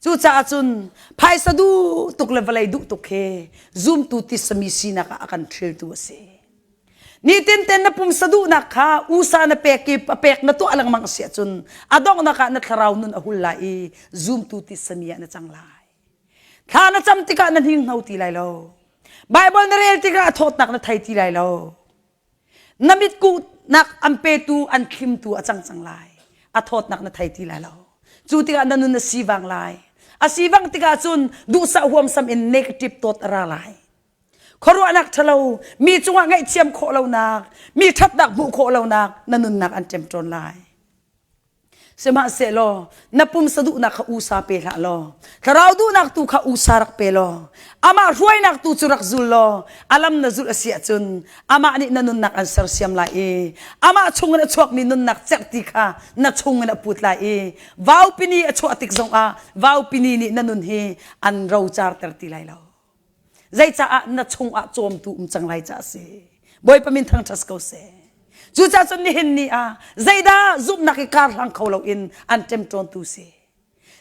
Cucaah cun phaisa duh tuk le vawlei duh tuk hi zumtu tisami sinak ah a kan ṭhiltu a si. Nitin ten na pumsa duhnak kha usa na pek i a pek na tuah lengmang si ahcun a donghnak ah na thlarau nun a hul lai i zumtu tisami ah na cang lai. Thla na cam tikah na hninghno ti lai lo. Baibal na rel tikah a thawtnak na thei ti lai lo. Na mitkuhnak an petu an thlimtu a cang cang lai. A thawtnak na thei ti lai lo. Cu tikah na nun a sivang lai. A sivang tikah cun duhsah huamsam in negative thought a ra lai. Khuaruahnak ṭhalo, mi cungah ngaihthiam khawh lonak, mi ṭhatnak hmuh khawh lonak na nunnak an ṭemṭawn lai. Sihmanhsehlaw na pumsa duhnak kha usa pe hlah law thlarau duhnak tu kha usa rak pe law amah hruainak tu cu rak zul law a lam na zulh a si ahcun amah nih na nunnak an sersiam lai i amah chungin a chuakmi nunnak cerhti kha na chungin a put lai i vaupini a chuah tik zongah vaupini nih na nun hi an rocarter ti lai lo. Zeicaah na chungah cawmtu um cang lai ca a si. Bawipa min thangṭhat ko seh. Cucaah cun nihin ni ah zeidah zumhnak i kar hlang kho loin an ṭemṭawntu si.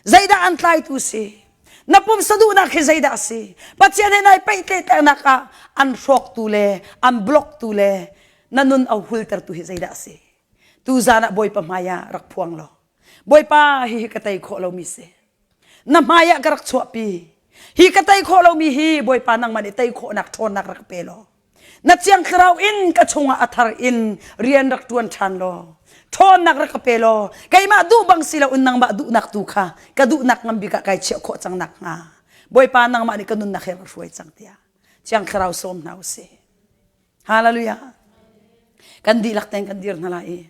Zeidah an tlaitu si. Na pumsa duhnak hi zeidah a si. Pathian he nai pehtlaihternak ah an hrawktu le an blocktu le na nun a hultertu hi zeidah a si. Tuzan ah Bawipa hmai ah rak phuang law Bawipa hihi ka tei khawh lomi si. Na hmai ah ka rak chuahpi. Hi ka tei khawh lomi hi Bawipa nangmah nih tei khawhnak ṭhawnnak rak pe law. Na Thiang Thlarau in ka chungah a thar in rian rak ṭuan ṭhan law. Ṭhawnnak rak ka pe law keimah duh bang si loin nangmah duhnak tu kha ka duhnak ngan bik ah kai chiah khawh cang nakhnga Bawipa nangmah nih ka nunnak he rak hruai cang tiah Thiang Thlarau sawm hna u sih. Hallelujah. Kan dihlak tein kan dir hna lai i.